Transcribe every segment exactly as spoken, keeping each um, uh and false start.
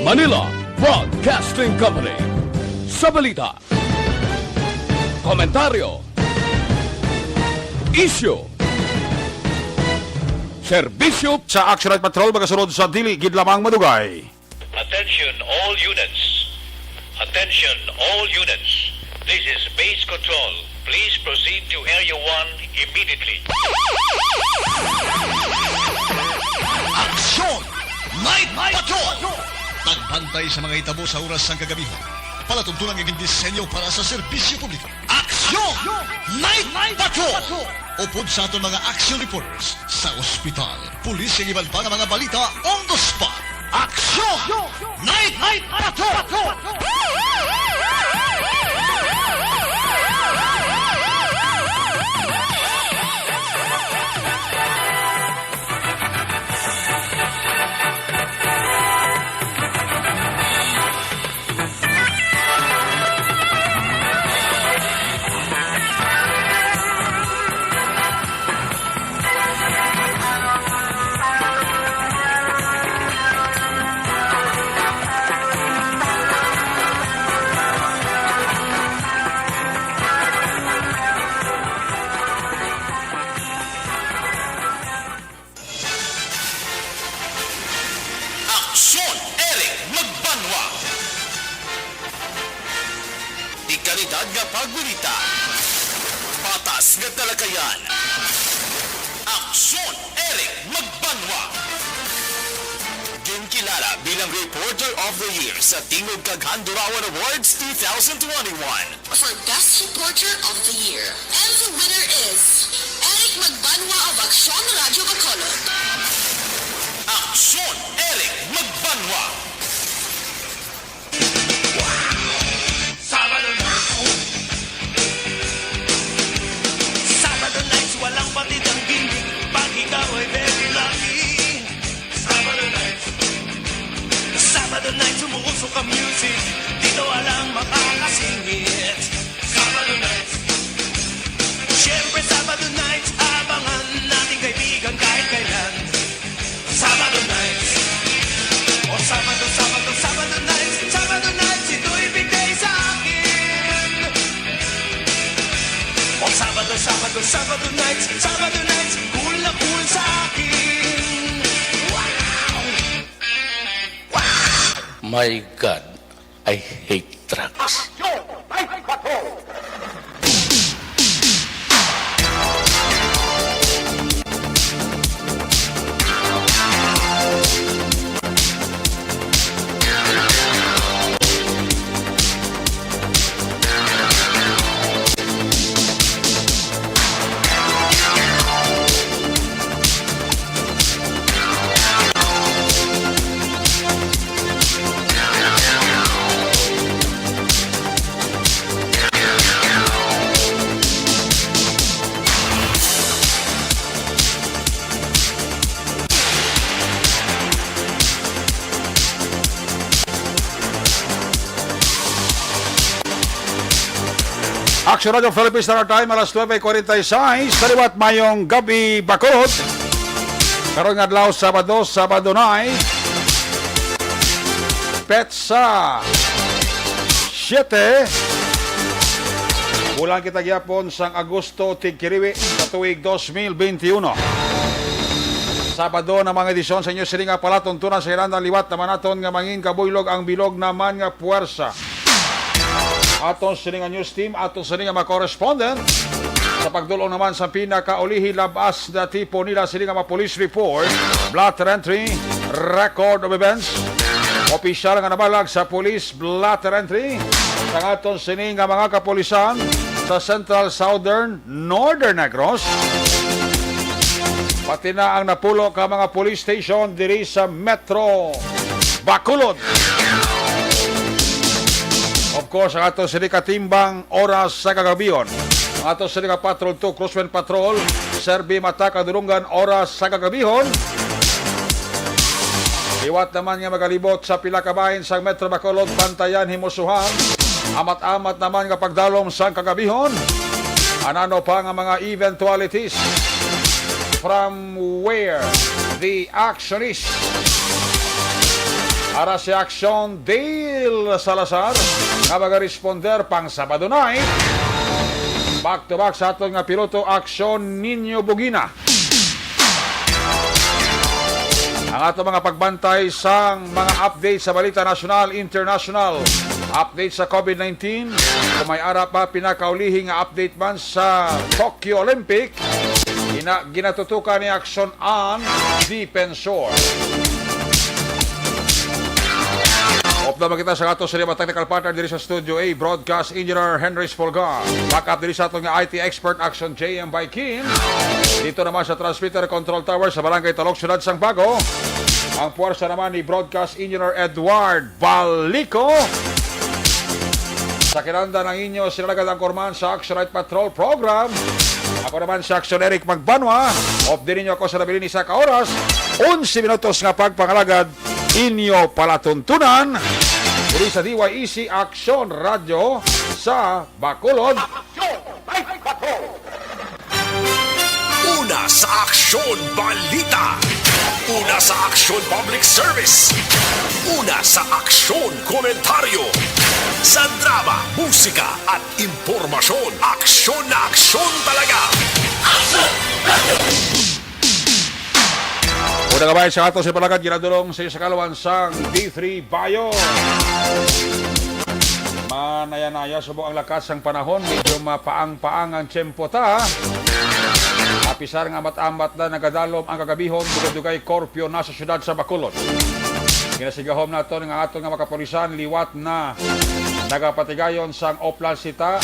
Manila Broadcasting Company. Sa balita, komentaryo, isyu, serbisyo. Sa Action Night Patrol, magasunod sa dili gid lamang madugay. Attention all units. Attention all units. This is Base Control. Please proceed to Area one immediately. Action Night Patrol! Pagbantay sa mga hitabo sa oras sang kagabi. Palatuntunan nga gindisenyo para sa serbisyo publiko. Action Night Patrol! Upod sa aton mga action reporters sa ospital, pulis, ug iban pa nga mga balita on the spot. Action Night Patrol! Aksyon, Eric Magbanwa. Dekalidad nga pagbalita. Patas nga talakayan. Aksyon, Eric Magbanwa. Ginkilala bilang Reporter of the Year sa Tingog kag Handurawan Awards two thousand twenty-one. For Best Reporter of the Year. And the winner is Eric Magbanwa of Aksyon Radio Bacolod. Aksyon, Eric Magbanwa. Sabado nights, walang patid ang gingging. Pag ikaw ay very lucky. Sabado nights, Sabado nights, umuusok ang music. Dito walang makakasingit. Sabado nights, siyempre Sabado nights, abangan nating kaibigan kahit kailan. Sabado nights. O Sabado, Sabado, Sabado nights, Sabado nights, ito'y bigay sa akin. O Sabado, Sabado, Sabado nights, Sabado nights, cool na cool sa akin. Wow! Wow! My God, I hate drugs. Action Radio Philippines Standard Time, alas nuebe kwarenta y seis. Sa liwat, mayong gabi, Bacolod. Karon nga adlaw, Sabado, Sabado night. Petsa siete. Bulan kita gyapon sang Agosto, tigkiriwi sa tuig dos mil beintiuno. Sabado na mga edisyon sa inyo sini nga palatuntunan sa Irlanda. Liwat naman naton nga mangin kabuylog ang bilog naman nga puwersa. Aton sini nga news team, aton sini nga mga correspondent. Sa pagdulong naman sa pinakaulihi, labas na tipo nila sini nga mga police report, blotter entry, record of events, opisyal nga nabalag sa police blotter entry, sa aton sini nga mga kapulisan sa Central, Southern, Northern Negros, pati na ang napulo ka mga police station diri sa Metro Bacolod. Of course, ang ato sini katimbang oras sa kagabihon. Ang ato sini ka Patrol two, Crosswind Patrol, Serbi Mata Kadulungan, oras sa kagabihon. Liwat naman nga magalibot sa pila ka bahin sang Metro Bacolod, Bantayan, Himusuhan. Amat-amat naman nga pagdalom sang kagabihon. Anano pa nga mga eventualities? From where the action is. Ara si Aksyon Dale Salazar nga magaresponder pang Sabado night. Back to back sa aton nga piloto, Aksyon Nino Bugina. Ang ato mga pagbantay sang mga update sa balita nasyonal, international, update sa COVID nineteen, kung may ara pa pinakaulihi nga update man sa Tokyo Olympic, ina ginatutukan ni Aksyon An Defensor. Upda man kita sa ato sa lima technical partner diri sa Studio A, Broadcast Engineer Henry Spolgar. Backup diri sa aton nga I T expert, Aksyon J M Baikin. Dito naman sa transmitter control tower sa Barangay Talok, Siyudad sang Bago, ang puwersa naman ni Broadcast Engineer Edward Balico. Sa kinanda ng inyo, sila agad ang kurman sa Action Night Patrol Program. Ako naman si Action Eric Magbanwa. Updi ninyo ako sa nabilin isa ka oras, onse minutos nga pagpangalagad, inyo palatuntunan diri sa D Y E C Action Radio sa Bacolod. Una sa aksyon, balita. Una sa aksyon, public service. Una sa aksyon, komentaryo. Sa drama, musika, at impormasyon, aksyon na aksyon talaga. Una nga bahin sa ato sa palagad, ginadulong sa isa kalwan sang D three Bio. Manaya-naya subo ang lakas sang panahon, medyo mapaang-paang ang tiyempo ta. Apisar nga amat-amat na nagadalom ang kagabihon, dugay-dugay korpyo na sa siyudad sa Bacolod. Ginasigahom naton nga aton nga mga kapulisan liwat na nagapatigayon sang Oplan Sita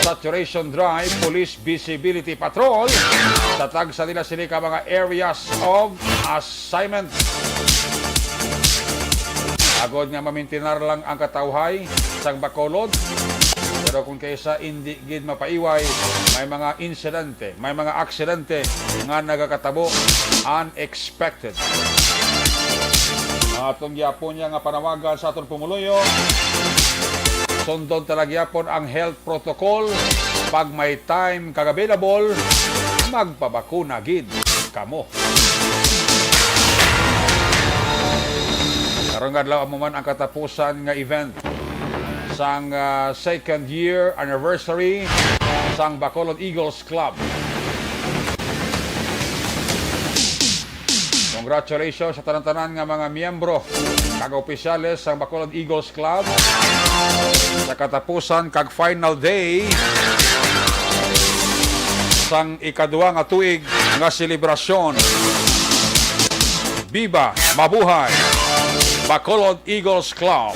Saturation Drive, Police Visibility Patrol, sa tagsa nila sini ka mga areas of assignment. Agod nga mamintinar lang ang katawhay sang Bacolod, pero kung kaysa indi gid mapaiway, may mga insidente, may mga aksidente nga nagakatabo unexpected. Ang atong gyapon niya nga panawagan sa aton pumuluyo, sundon ta lang gyapon ang health protocol. Pag may time kag available, magpabakuna gid kamo. Karong adlaw, amo man ang katapusan nga event sang, ah, second year anniversary sang Bacolod Eagles Club. Congratulations sa tanan-tanan nga mga miyembro kag opisyales sang Bacolod Eagles Club sa katapusan kag final day sang ikadua nga tuig nga selebrasyon. Biba, mabuhay, Bacolod Eagles Club.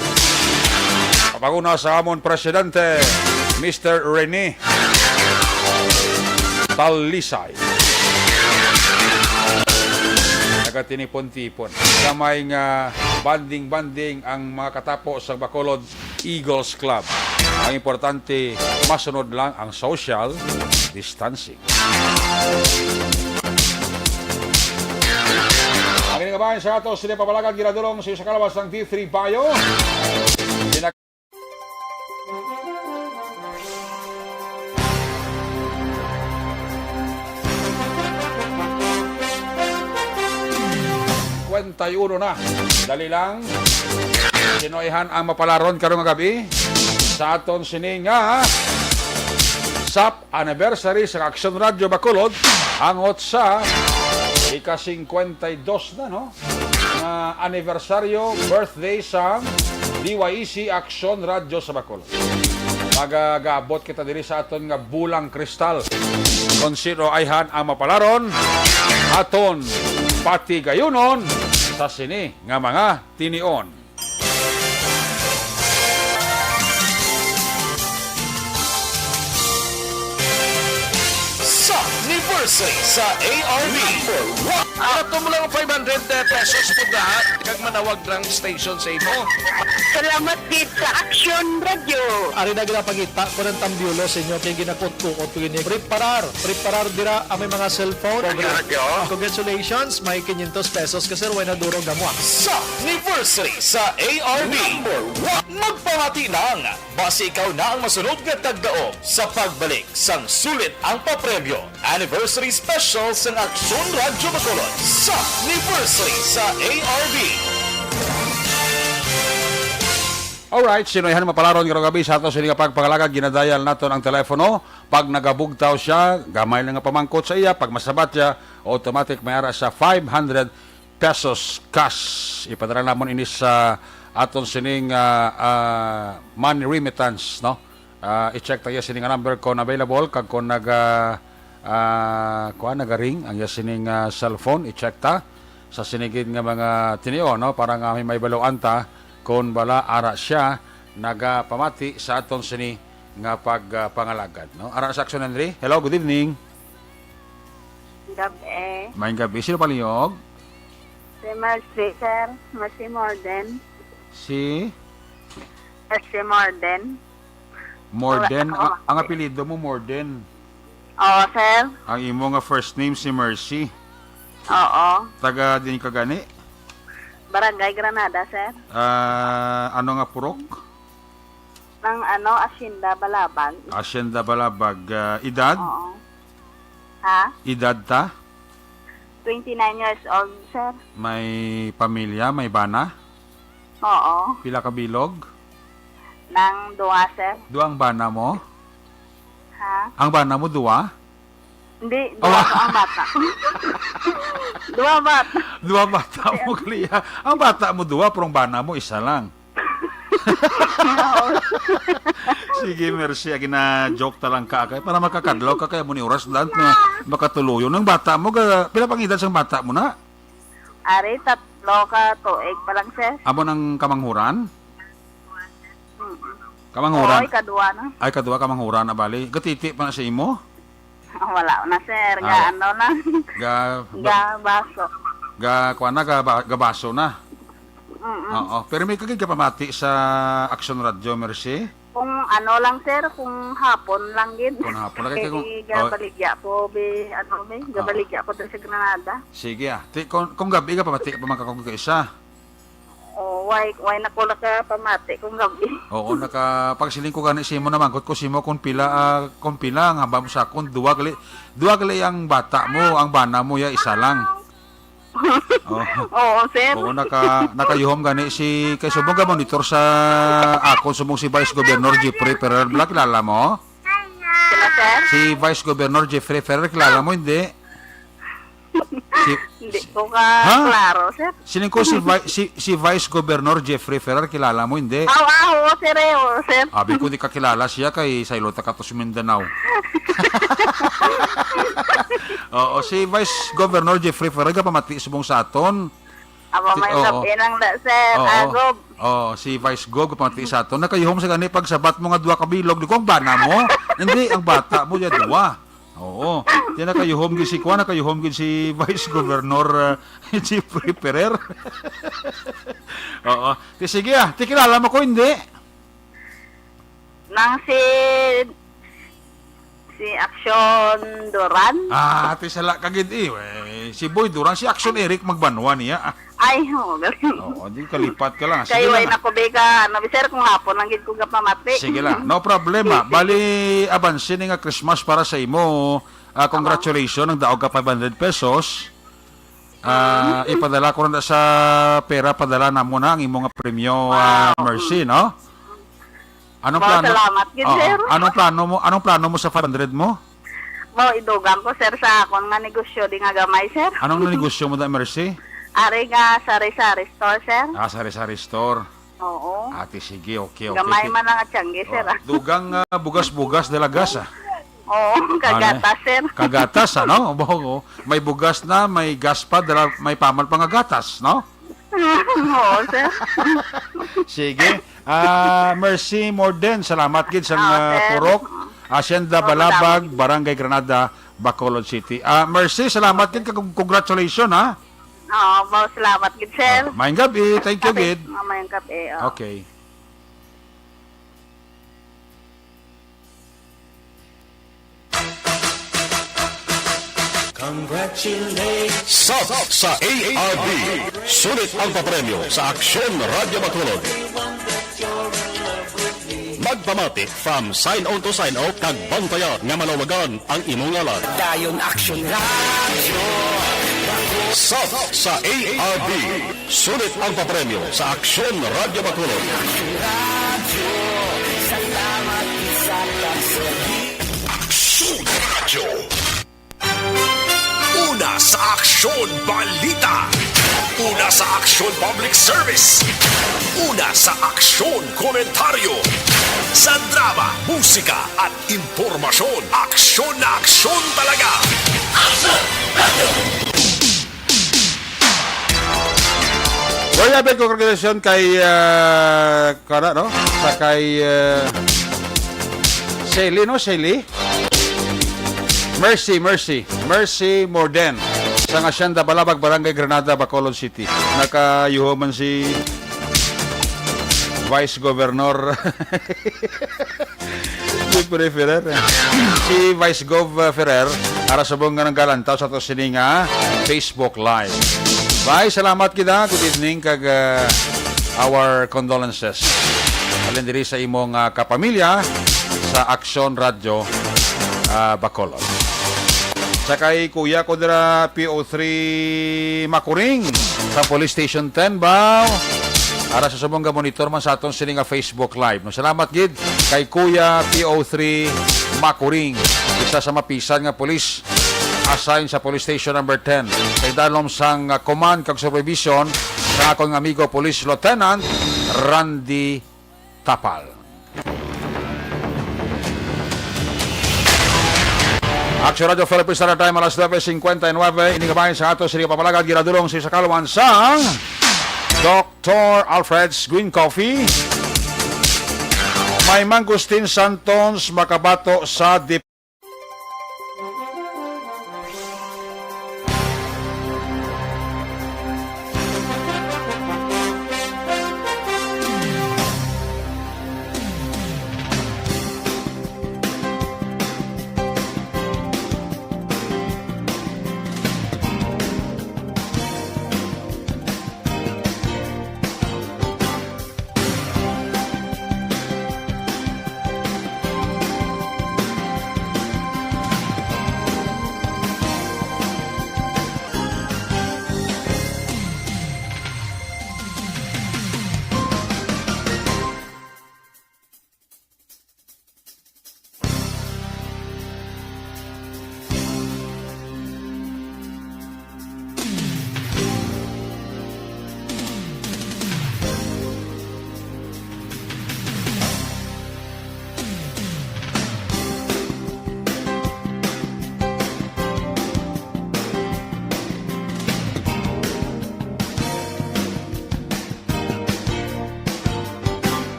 Kapaguna sa amon presidente, Mister Rene Talisay. Nagatinipon-tipon. Gamay nga banding-banding ang mga katapo sa Bacolod Eagles Club. Ang importante, masunod lang ang social distancing. Ang ini nga bahin sa ato, sila papalagan ginadulong sa isa ka lawas ng D three Bio. Kwenta y uno na. Dali lang. Sino ayhan ang mapalaron karong nga gabi sa aton sini nga sap anniversary sa Aksyon Radyo Bacolod, hangot sa ika-singkwenta y dos na, no? Nga anibersaryo, birthday sang D Y E C Aksyon Radyo sa Bacolod. Magagaabot kita diri sa aton nga bulang kristal. Kon sino ayhan ang mapalaron, aton patigayunon sa sini nga mga tinion. Sa anniversary sa A R B. Number one. Ato mo lang five hundred pesos po da, kag manawag lang station sa imo. Salamat gid sa Action Radio. Ari na ginapangita ko ng tambiulo sa inyo kay ginakot-kuot ko ini. Preparar, preparar dira ang may mga cellphone. Action Radio. Congratulations, may quinientos pesos ka, sir, way na durog gamo, ah. Sa anniversary sa A R B. Number one. Magpamati lang. Basi ikaw na ang masunod nga tagdaog sa pagbalik sang sulit ang papremyo. Anniversary Special sang Aksyon Radyo Bacolod sa anniversary sa A R B. Alright, sino yan mapalaron karong gabi sa ato sini nga pagpangalagad? Ginadayal naton ang telepono. Pag nagabugtaw siya, gamay lang nga pamangkot sa iya. Pag masabat siya, automatic may ara sa five hundred pesos cash. Ipadala namon ini sa aton sining, ah, ah, money remittance, no? Ah, i-check ta iya sini nga number kon available kag kon naga, ah, kuan, nagaring ang iya sining, ah, cellphone. I-check ta sa sini gid nga mga tinion, no? Para nga may mahibaluan ta kon bala ara siya nagapamati sa aton sini nga pag, ah, pangalagad, no? Ara sa Action Henry. Hello, good evening. Gab-e. Maayong gabi. Sino palihog? Si Mercy, sir. Mercy Morden. Si Mercy Morden. Morden. Wala, Ang, wala. Ang apelyido mo, Morden. Oo, sir. Ang imo nga first name si Mercy. Oo. Taga din ka gani? Barangay Granada, sir. Ah, ano nga purok? Ng ano, Hacienda Balabag. Hacienda Balabag. Ah, edad? Oo. Ha? Edad ta? Twenty-nine years old, sir. May pamilya, may bana? Oo. Pila ka bilog? Nang duha, sir. Duha ang bana mo? Ha? Ang bana mo, duha? Hindi, Oh. duha ko ang bata. Duha bata. Duha bata mo, Kaya Kaliya. Ang bata mo, duha, pero ang bana mo, isa lang. Oo. Sige, Mercy, agi na joke ta lang ka, kay para makakadlaw ka, kaya mo ni oras dan na makatuluyon. Ang bata mo, ga, pila pang edad sang bata mo na? Ari, tatlo ka tuig pa lang, sir. Amo nang kamanghuran? Mm. Kamanghuran? Oo, ikadua na. Ay, kadua kamanghuran na bali. Gatiti pa na sa imo? Wala na, sir. Ah, Ga, ano lang. ga, Ga, baso. ga, kuwan na, ga, ba- gabaso na. Mm-mm. Oo. Pero may kagid ka pamati sa Action Radio, Mercy? Kung ano lang, sir, kung hapon lang gid. Kung hapon lang, kay kung, Kay oh. gabaligya ko, be, ano, be, Oo. gabaligya ko dun sa Granada. Sige, ah. Ti, kung, kung gabi ka pamati, pa man ka kung isa. Oh, why, why na ko nakapamati kung gabi? Oo, naka, pagsiling ko gani sa imo, namangkot ko sa imo kung pila, ah, kung pila ang haba mo sa akon, duwa gali, duwa gali ang bata mo, ang bana mo, ya, isa lang. Oh. Oo, sir. Oo, naka, nakayuhom gani si, kay subong ga monitor sa akon, subong si Vice Governor Jeffrey Ferrer. Bala, kilala mo? Sila, sir? Si Vice Governor Jeffrey Ferrer, kilala mo, hindi? Si, Hindi si, ko ka Ha? klaro, sir. Sining ko si Vi-, si, si Vice Governor Jeffrey Ferrer, kilala mo, hindi? Aw, ah, oo, sir, eh, oo, sir. Abi ko, di ka kilala siya kay saylo ta ka to sa Mindanao. Oo, si Vice Governor Jeffrey Ferrer, gapamati subong sa aton. Amo, Ti-, may oo. gabi lang na, sir. Oo. Agob. Oo, si Vice Gov, gapamati sa aton. Nakayuhom sa gani, pagsabat mo nga duha ka bilog, di ko ang bana mo. Hindi, ang bata mo, ya duwa. Oo. Di nakayuhom gid si Kwan, nakayuhom gid si Vice Governor, uh, Jeffrey Ferrer. Oo. Ti sige, ah. Ti kilala mo ko, hindi? Nang si, si Action Duran? Ah, ti sala ka gid, eh. Eh, si Boy Duran, si Action Eric Magbanwa niya. Ah. Ay, oo, galing. Oo, di kalipat ka lang. Sige Kayo ay lang, ah. nakubi ka, ano, sir, kung hapon lang gid ko gapamati. Sige lang, no problema. Sige, sige. Bali, abanse ni nga Christmas para sa imo. Ah, congratulations, ang daog ka five hundred pesos. Ah, Mm. ipadala ko na sa pera, padala na mo na ang imo nga premyo, ah, Wow. Mercy, no? Anong Wow, plano? salamat gid, Oo. sir. Anong plano mo? Anong plano mo sa five hundred mo? Mo, idugang ko, sir, sa akon nga negosyo di nga gamay, sir. Anong negosyo mo da, Mercy? Ari nga sari-sari store, sir. Ah, sari-sari store. Oo. Ate, sige, okay, okay. Gamay Ti- man ang atsanggi, sir, Oh, ah. dugang, ah, bugas-bugas dalagas, ah. Oo, Ano? kagatas, sir. Kagatas, ano? Oo. May bugas na, may gas pa, dala, may pamal pa nga gatas, no? Oo, sir. Sige. Ah, Mercy Morden, salamat gid sa Oo, mga sir. purok. Hacienda Oo, Balabag, salamat. Barangay Granada, Bacolod City. Ah, Mercy, salamat gid. Kag-, congratulations, ha? Oo, mo, salamat gid, sir. Ah, maayong gabi. Thank you, Kape. gid. Oo, maayong kape, oo. Okay. Congratulations. Sub sa A R D. Sulit ang papremyo sa Aksyon Radyo Bacolod. Magpamati from sign on to sign off kag bantayan nga malawagan ang imong ngalan. Dayon Aksyon Radyo. Sat sa A R D. Sulit ang papremyo sa Aksyon Radyo Bacolod. Aksyon Radyo. Una sa Aksyon Balita. Una sa Aksyon Public Service. Una sa Aksyon Komentaryo. Sa drama, musika, at impormasyon, aksyon na aksyon talaga. Aksyon Radyo! Well, happy congratulations kay, ah, kana, no? Sa kay, ah, Shelly, no? Shelly? Mercy, Mercy. Mercy Morden. Sa Hacienda Balabag, Barangay Granada, Bacolod City. Nakayuho man si Vice Governor Jeffrey Ferrer. Si Vice Gov, uh, Ferrer, ara subong nga nanggalantaw sa ato sini nga Facebook Live. Bye, salamat kita. Good evening kag, uh, our condolences. Halin diri sa imong, uh, kapamilya sa Aksyon Radyo, uh, Bacolod. Sa kay Kuya ko dira, P O three Makuring, sa Police Station ten, baw. Ara sa subong nga monitor man sa aton sini nga Facebook Live. No, salamat gid kay Kuya P O three Makuring, isa sa mapisan nga pulis assigned sa Police Station number ten, sa idalom sang, ah, command kag supervision sa akon nga amigo Police Lieutenant Randy Tapal. Aksyon Radyo Philippines Standard Time, alas nuebe cincuenta y nueve. Ini nga bahin sa ato sini nga pamalagat ginadulong sa kalwan sang Doktor Alfred's Green Coffee. May mangosteen, Santon's, makabato sa dip-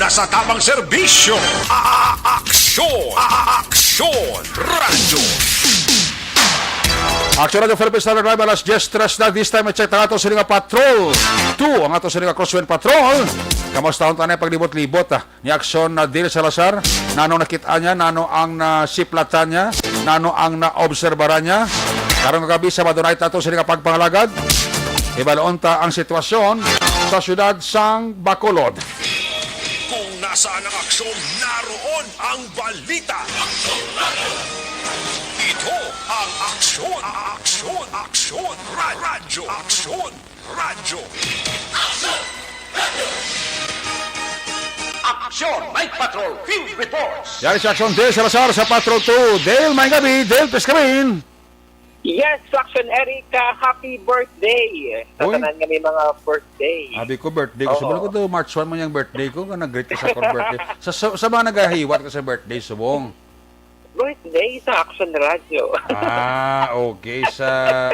Una sa tamang serbisyo, a-, a-, aksyon, a-, a-, aksyon. Don Radyo. Action Radyo Philippines Standard Live, alas diyes tres na. This time, i-check na ato sila nga Patrol two, ang ato sila nga Crosswind Patrol. Kamusta ang tanay paglibot-libot, ah, ni Action na Dil Salazar? Nano nakita niya? Nano ang nasiplatan niya? Nano ang naobserbaran niya? Karong gabi, Sabado night, ato sila nga pagpangalagad. Ibaloon ta ang sitwasyon sa siyudad sang Bacolod. Kung nasaan ang aksyon, naroon ang balita. Ito ang Aksyon, Aksyon, Aksyon, Ra- Radyo, Aksyon, Radyo. Aksyon, Night Patrol, Field Reports. Yari sa Action Dale Salazar sa Patrol two. Dale, may gabi. Dale, please come in. Yes, Action Erica, happy birthday sa Uy. Tanan nga may mga birthday. Abi ko, birthday ko. Oo. Subong ko to, March one man yung birthday ko, nga nag-greet ko sa akong birthday. Sa, sa, sa mga nagahiwat ko sa birthday, subong. Birthday sa Action Radio. Ah, okay. Sa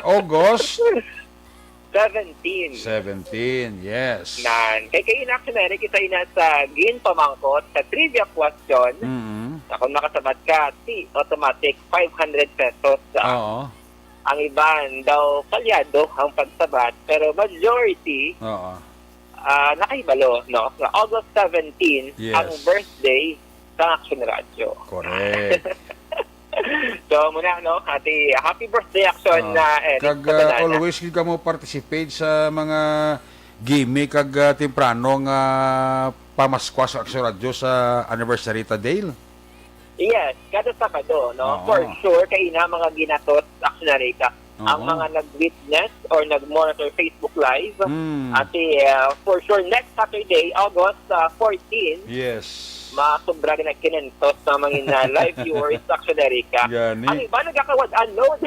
August? Seventeen. Seventeen, yes. Nan, kay kay in Action Eric, isa ina sa ginpamangkot sa trivia question. Mm. Na kung makasabat ka, ti automatic five hundred pesos. Oo. Ang iban daw palyado ang pagsabat, pero majority, Oo. ah, nakahibalo, no? Nga August seventeen Yes. ang birthday sa Action Radio. Correct. So, muna, no? Ati, happy birthday, Action, Oo. na, eh, Kag, sa ah, tanan, ah. always gid ka mo participate sa mga gimmick kag, ah, temprano nga pamaskwa sa Action Radio sa anniversary ta, Dale? Yes, kada Sabado, no? Oo. For sure, kay ina mga ginatos, Action Erica, ang Oo. mga nag-witness or nag-monitor Facebook Live, Mm. ati, ah, for sure, next Saturday, August, ah, fourteen, Yes. masobra na kinentos sa mga na live viewers, Action Erica. Gani. Ang iba nagakawad unload.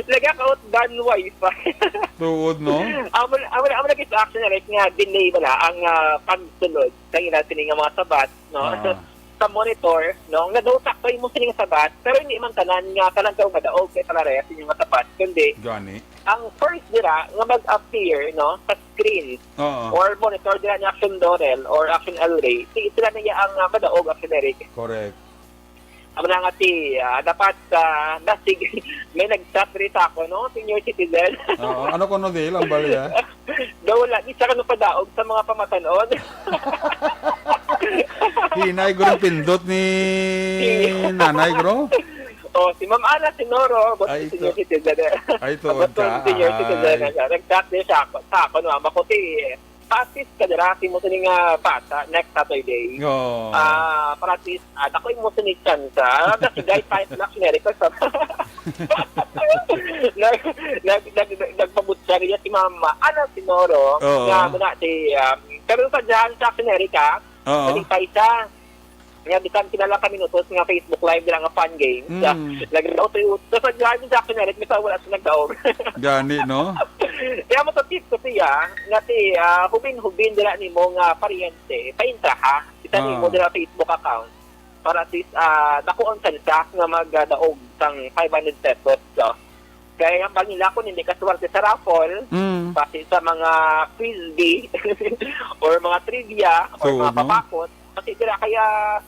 Nagakawad dan wifi. Tuod, no? Amo, amo, amo lagi sa Action Erica nga delay wala ang, ah, pagsulod sa ina sini nga mga sabat, no? Ah. Sa monitor, no? Nga daw sakto imo sini nga sabat, pero hindi man tanan nga tanan daw madaog kay pala raya sini nga sabat, kundi Gani. ang first dira nga mag-appear, no, sa screen Oo. or monitor dira ni Action Dorel or Action El Rey, si sila na iya ang, ah, madaog, Action Eric. Correct. Amo na nga si, ah, dapat, ah, dasig, may nag-chat diri sa ako, no? Senior citizen. Oo. Ano kuno, Dale, ang balya? Daw wala, di siya kano padaog sa mga pamatanon. Hinay, guro, pindot ni nanay, guro? Oh, si Ma'am Ana Sinoro, but Ay, si senior ito. citizen. Ay, ito, Abot ko ang ka, senior citizen ay. na siya. Nag-chat din siya ako, sa ako, no? Amo ko si Patis ka dira, si mo sini nga bata, next Saturday. Oo. Ah, para at least, ah, ako yung mo sini chance, ah. Kasi guy type na, generic ko sa nag, nag, nag, nagpabutsa niya si Mama, ano, si Noro, Oo. nga muna si, um, pero sa dyan, sa generic, ah, Oo. nalipay siya. Nga, bisan sila lang ka minutos nga Facebook Live nila nga fun games. Mm. Nag-, auto-, so, sa dyan, sa generic, may sa wala siya nagdaog. Gani, no? Kaya mo sa tip ko siya, nga si, ah, hubin-hubin dira nimo nga paryente, paintra ha. Isa Ah. nimo dira Facebook account. Para at least, ah, dakuon sa isa nga magdaog sang five hundred pesos. So, kaya ang pangila ko, hindi ka swerte sa raffle, Mm. pati sa mga frisbee or mga trivia or Tuod, mga no? papakot, pati sila kaya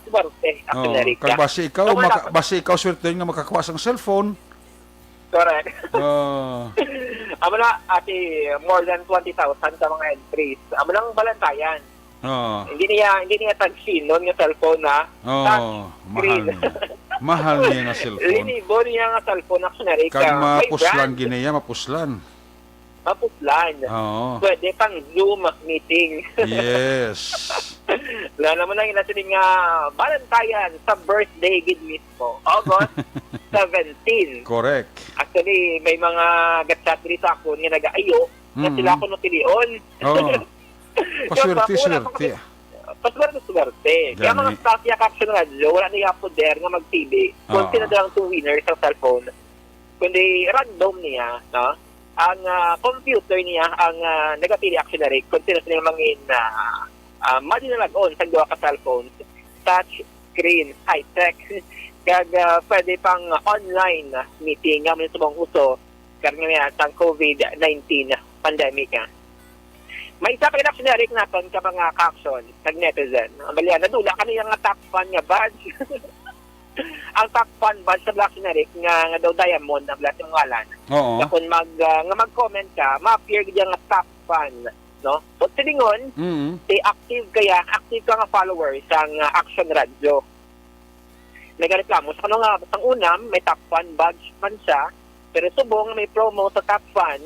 swerte, Oh, actually, kag ka. basi ikaw, Tama maka-, na. basi ikaw swerte nga makakuha sang cellphone. Correct. Oh. Amo na, ati, more than twenty thousand sa mga entries. Amo nang balantayan. Oo. Hindi niya, hindi niya tagsinon nga cellphone, ha? Oo, Touch mahal screen. niya. Mahal niya nga cellphone. Linibo niya nga cellphone, actually, Kag ka. May mapuslan brand. gini niya, mapuslan. Mapuslan. Oo. Pwede pang Zoom meeting. Yes. Wala naman lang yun natin nga balantayan sa birthday gid mismo. August seventeen. Correct. Actually, may mga gat-chat diri sa akon nga nag-aayo nga Mm. sila ako napilion. Oo. Paswerte, Kaya wala pa swerte. kasi, paswerte, swerte. Kaya Gani. mga staff niya, Caption Radio, wala niya poder nga magpili kung Oo. sino na lang two winners sa cellphone. Kundi random niya, no? Ang, ah, computer niya ang, ah, nagapili, actually, kung sino sila mangin, ah, ah, madinalagon sa duha ka cellphones, touch screen, high-tech. Kag, ah, pwede pang online meeting nga man subong uso karong niya sang covid nineteen pandemic, ah. May isa pa gid, actually, Eric, naton ka mga ka-action, nag-netizen. Ang bali, nadula ka niya nga top fan nga badge. Ang top fan ba sa Black Generic nga, nga daw Diamond ang Black nga ngalan. Oo. Nga kung mag, ah, nga mag-comment ka, ma-appear gid nga top fan, no? So, silingon, Mm. Kay active kaya, active ka nga followers sang, ah, Action Radio. Nagareklamo sa kuno nga, sang una, may top fan badge man siya, pero subong may promo sa top fan,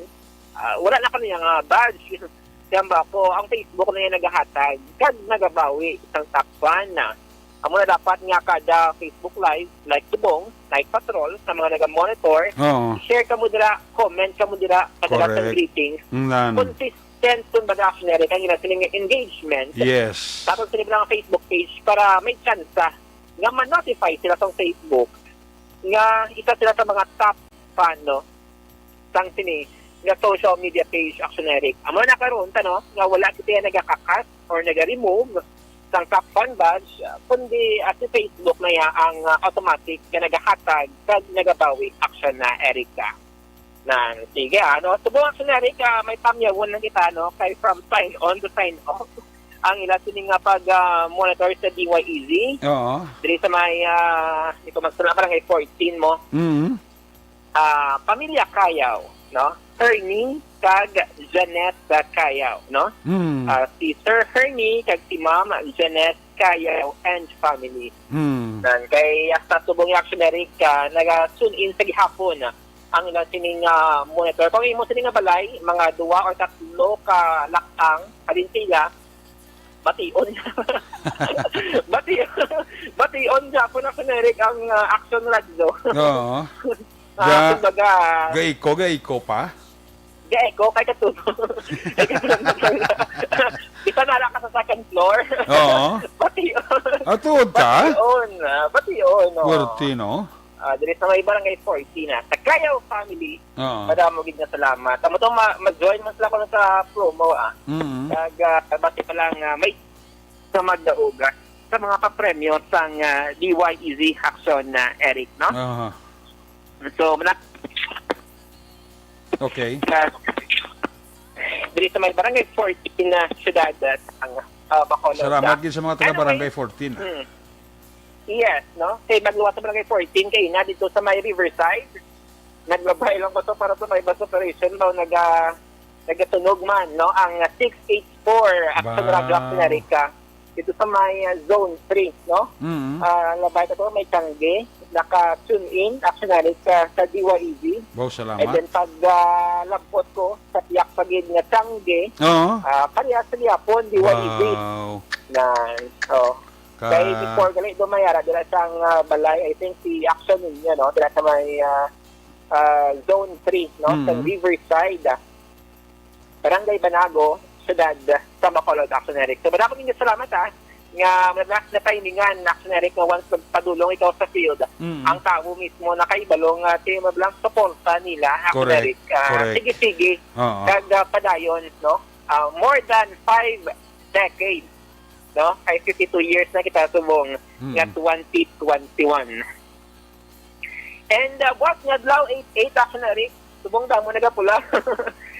ah, wala na kaniya nga badge. Kaya ba ko, ang Facebook na yung nagahatag, kag nagabawi sang top fan na. Amo na dapat nga kada Facebook Live, like Subong, like Patrol, sa mga naga-monitor, Oo. share ka mo dira, comment ka mo dira, padala sang Correct. greetings. Nan. Consistent kun baga, Action Eric, ang ila sining engagement. Yes. Tapos sila lang Facebook page para may tsansa nga ma-notify sila sa Facebook nga isa sila sa mga top fan, no, sang sini nga social media page, Action Eric. Amo na karon ta, no, nga wala kita nagakakat or naga-remove sang top fan badge, kundi, ah, si Facebook na ya ang, ah, automatic nga nagahatag kag nagabawi, Action na, Erica. Nan, sige, ano, subong, Action Erica, may pamyawon lang kita, no, kay from sign on to sign off ang ila sini nga pag, ah, monitor sa D Y E Z. Oo. Diri sa may, ah, ito, mas na barangay fourteen mo. Mm. Ah, pamilya Cayaw, no? Hernie kag Janet, ah, Cayaw, no? Mm. Ah, si Sir Hernie kag si Ma'am Janet Cayaw and family. Mm. Nan, kay hasta subong, Action Eric, ah, naga-tune in sa gihapon ang ilang sining, ah, monitor. Kung imo sini nga balay, mga duwa or tatlo ka lakang, halin sila, bation. Bation. Bation gyapon, Action Eric, ang, ah, Action Radio. Oo. Ah, Ga-, kumbaga, ga-echo, ga-echo pa? Ga-echo, kay katunog. Kay katunog. Kita na lang ka sa second floor. Oo. Bation. Ah, tuod ka? Bation, ah, bation, oo. Puwerte, no? Ah, diri sa may Barangay fourteen, ah. Sa Cayaw family, Oo. madamo gid nga salamat. Amo to, ma-, ma-join man sila ko sa promo, ah. Mm. Kag, ah, bati pa lang, ah, may sa magdaog, ah, sa mga papremyo sang, ah, D Y E Z Action na, Eric, no? Aha. So, muna-, Okay. Sa, diri sa may Barangay fourteen na siyudad, ah, ang, ah, Bacolod. Salamat gid sa mga taga Anyway, Barangay fourteen, ah. Hmm. Yes, no? Kay magluwas sa Barangay fourteen, kay na dito sa may Riverside. Naglabay lang ko to para sa may bus operation daw naga-, nagatunog man, no? Ang six eight four Action Wow. Radio Action Erica. Dito sa may, ah, Zone three, no? Mm. Ah, labay ka to, may tiyangge. Naka-tune in, Action Erica, sa D Y E Z. Wow, salamat. And then pag, ah, labot ko, sa tiyak pa gid nga tiyangge, Oo. ah, parehas sa gihapon, D Y E Z. Wow. Na, oh. Ka- Kay before gali, do mayara, dira sang, ah, balay, I think, si Action ninyo, no? Dira sa may, ah, ah, Zone three, no? Sa Mm. Riverside, ah. Barangay Banago, siyudad sa Bacolod, Action Eric. So, madamo ninyo salamat, ha, nga madalas na timingan, Action Eric, nga once magpadulong ikaw sa field, Mm. ang tawo mismo nakahibalo nga ti mablang suporta nila, Action Correct, Eric. Ah, correct. Sige, sige. Oo. Kag, ah, padayon, no? Ah, more than five decades, no? Kay fifty-two years na kita subong Mm. nga twenty twenty-one. And, uh, buwas nga adlaw, eight eight, Action Eric, subong damo nagapulaw.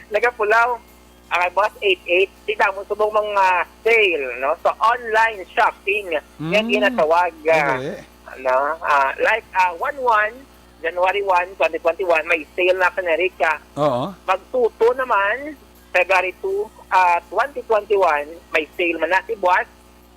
Nagapulaw. Ang buwas eight eight, di damo subong mga sale, no? So, online shopping, nga Mm. ginatawag, ah, Ano eh? ano, ah, like, ah, one one, January one, twenty twenty-one, may sale na, Action Eric, ah. Oo. Magtuto naman, February two, ah, twenty twenty-one, may sale man na si buwas,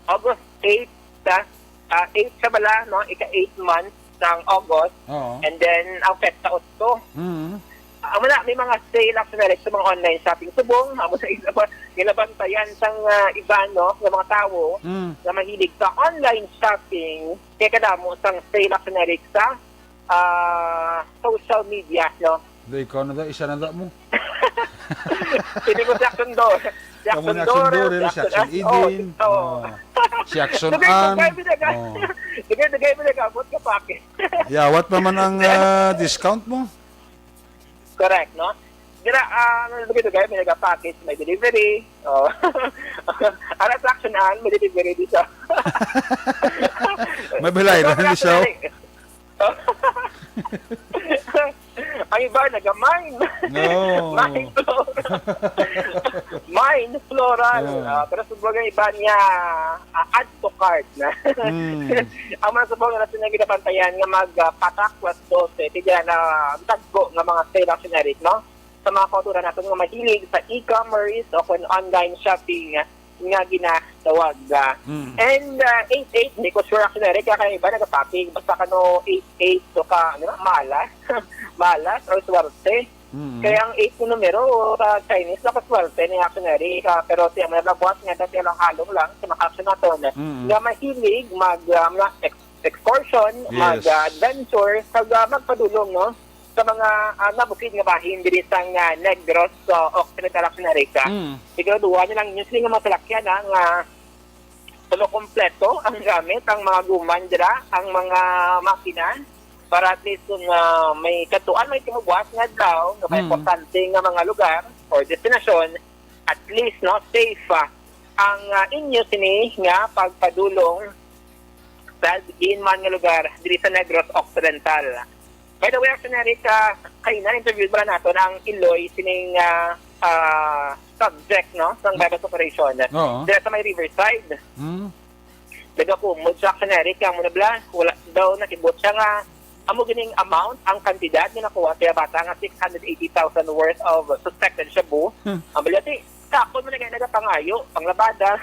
August eight, sa, ah, eight sa bala, no? Ika-eight months sang August. Oo. And then, ang petsa, Otso. Mm. Amo na, may mga sale, Action Eric, sa mga online shopping. Subong, amo na, ilaban, ilabantayan sang, ah, iba, no, nga mga tawo Mm. nga mahilig sa online shopping. Kaya kadamo sang sale, Action Eric, sa, ah, social media, no? Do ikaw na do, isa na do mo. Hindi ko si Action Dor. Si Kamo Action ni Action Dor, Dor, si si Action Action Eden. Oh, oh. Oh. Si Action Dugay, Ann. dugay, dugay. Oh. Dugay, dugay, dugay. Abot ka pa, okay. Yeah, what naman ang, ah, discount mo? Correct, no? Dira, ah, dugay, dugay, may nag-package, may delivery. Oh. Ara sa Action Ann, may delivery dito. May balay na Correct, ni siya. Correct. Ang iba, naga-mine. No. Mine to. Mine, floral. Ah. Ah, pero subong nga iba niya, ah, add to cart na. Mm. Ang mga subong na sila ginabantayan nga mag, ah, patak alas dose, tigyan na dagko nga mga sale, Action Eric, no? Sa mga kauturan natin nga mahilig sa e-commerce o kung online shopping nga ginatawag. Ah. Mm. And, ah, eight eight, hindi ko sure, Action Eric, kaya iba nagapapig. Basta kano eight eight, so ka, ano na, malas. Malas or swerte. Mm. Kaya ang eight na numero sa Chinese, nakaswerte ni Action Eric, ah, pero siya may nabuhat nga dati lang halong lang sa mga action naton Mm. nga mahilig mag, ah, mga ex-, excursion, Yes. mag, ah, adventure, kag, ah, magpadulong, no, sa mga, ah, nabukid nga bahin diri sa, ah, Negros, ah, Occidental, Action Eric. Mm. Siguraduhan niyo lang ninyo sila nga mga salakyan, ah, nga tulo kompleto ang gamit, ang mga guman dira, ang mga makina, para at least kung, ah, may katuan, may timubuas nga adlaw, nga may Mm. importante nga mga lugar or destinasyon, at least, no, safe, ah, ang, ah, inyo sini nga pagpadulong sa diin man nga lugar diri sa Negros Occidental. By the way, Action Eric, ah, kaina interview ba naton ang iloy sining, ah, ah, subject, no, sang Bible operation. Oo. Dira sa may Riverside. Hmm. Nagakumod siya, Action Eric, ang muna bla, wala daw nakibot siya nga amo gining amount, ang kantidad nga nakuha siya bata nga six hundred eighty thousand worth of suspected shabu. Hmm. Ang bala, ti, kapon mo na nga nagapangayo, panglabada.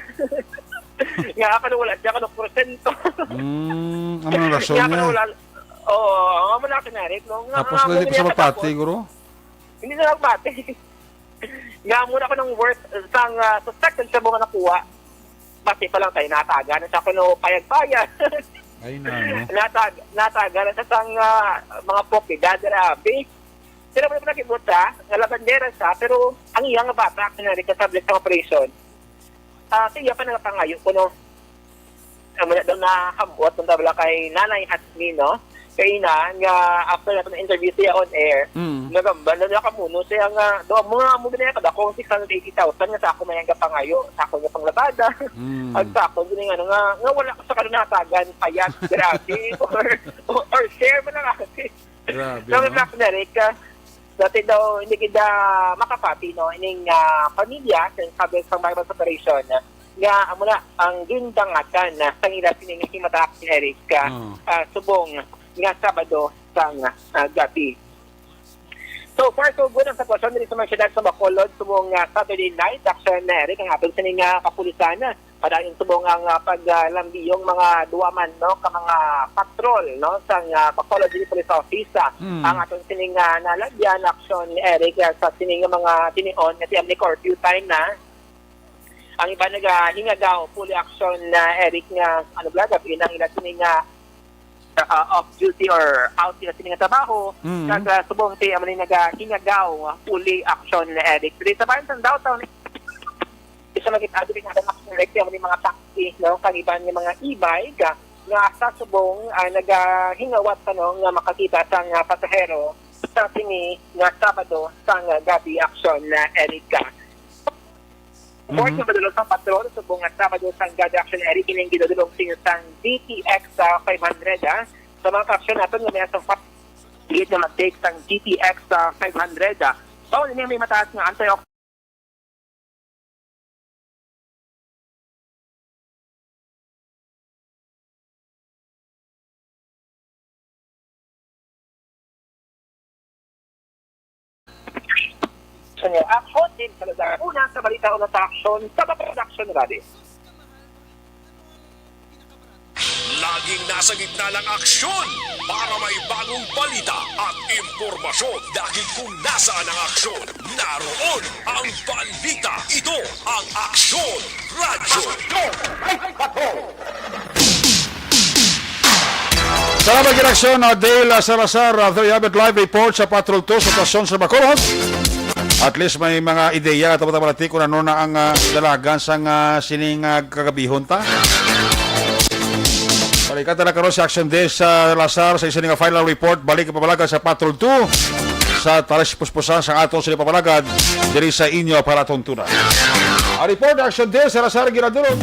Nga, kano wala siya, kano porsyento. Mm, amo ang rason Nga, kano niya. wala, oo, amo na, Action Eric, no? Nga, Tapos nga, na di amo pa siya niya magpati, katapos. guro? Hindi na magpati. Nga, amo na ko ng worth sang, ah, suspected shabu nga nakuha. Basi pa lang tayo nataga na siya kuno payag-payag. Ay, nano. Natag-, nataga na siya sang, ah, mga propiedad, grabe. Pero wala pa nakibot siya, nga labandera siya, pero ang iya nga bata, Action Eric, subject sa operation. Ah, siya pa nagapangayo kuno. Amo na daw nakambuot ang tabla kay Nanay Hasmino. Kay ina, nga after nato na interview siya on air, Mm. nagambal na niya kamuno siya nga, daw mo nga mo binaya kadako ang six hundred eighty thousand nga sa ako may nga pangayo, sa ako nga panglabada. Mm. Ang sa ako, gini nga, ano nga, nga wala ko sa kanunatagan, payat, grabe, or, or, or share mo na lang. Grabe, Sa no? Black America, dati daw, hindi gid, ah, makapati, no, ining, ah, pamilya, sa sabi sa Bible separation, nga amo na ang gindangatan na sa ila sining himata, Action Eric, ah, Mm. ah, subong nga Sabado sang, ah, gabi. So far, so good ang sitwasyon diri sa mga syudad sa Bacolod subong nga Saturday night, Action Eric, ang aton sining, ah, kapulisan. Padayon subong ang, ah, pag, ah, lambiyong mga duwa man, no, ka mga patrol, no, sang, ah, Bacolod City Police Office, ah, Mm. ang aton sining, ah, nalagyan, Action Eric, ah, sa sining mga tinion nga ti-, curfew time na. Ang iba nagahingagaw, fully action na, Eric, nga, ano, bla, gabi na ang ila sini nga, ah, off duty or out sila sini nga trabaho. Mm. Kag, ah, subong ti, amo ni nagahingagaw, ah, fully action na, Eric. Diri sa bayan sa downtown, isa makita diri nga action, Eric, amo ni mga taxi, no? Kag iban nga mga e-bike, ah, nga sa subong, ah, nagahingawat pa, no, nga makakita sang, ah, pasahero sa sini nga Sabado sang, ah, gabi, action na, Eric. Report Mhm. nga madulog sang patrol subong nga Sabado sang gabi, Action Eric, kining ginadulong sa inyo sang D T X sa five hundred, ah. Sa mga ka-action naton nga may asang pa-, gid nga mag-take sang D T X sa five hundred, ah. Bawal ini may mataas nga anti-ox- Sa inyo, Action Team Salazar. Una sa balita, una sa aksyon, sa Production Rally. Laging nasa gitna ng aksyon para may bagong balita at impormasyon. Dahil kung nasaan ang aksyon, naroon ang balita. Ito ang Aksyon Radyo. Salamat gid, Aksyon, uh, Dale, uh, Salazar, uh, there you have it, live report sa Patrol two sa stasyon sa Bacolod. At least may mga ideya at mga balati kung ano na ang, uh, dalagan sang, uh, sining, uh, kagabihon ta. Balikan ta na karon si Action Dale Salazar sa isa nga final report. Balik ang pamalagan sa Patrol two sa talis puspusan sa aton sa pamalagan diri sa inyo para tuntunan. Ang report, Action Dale Salazar, ginadulog.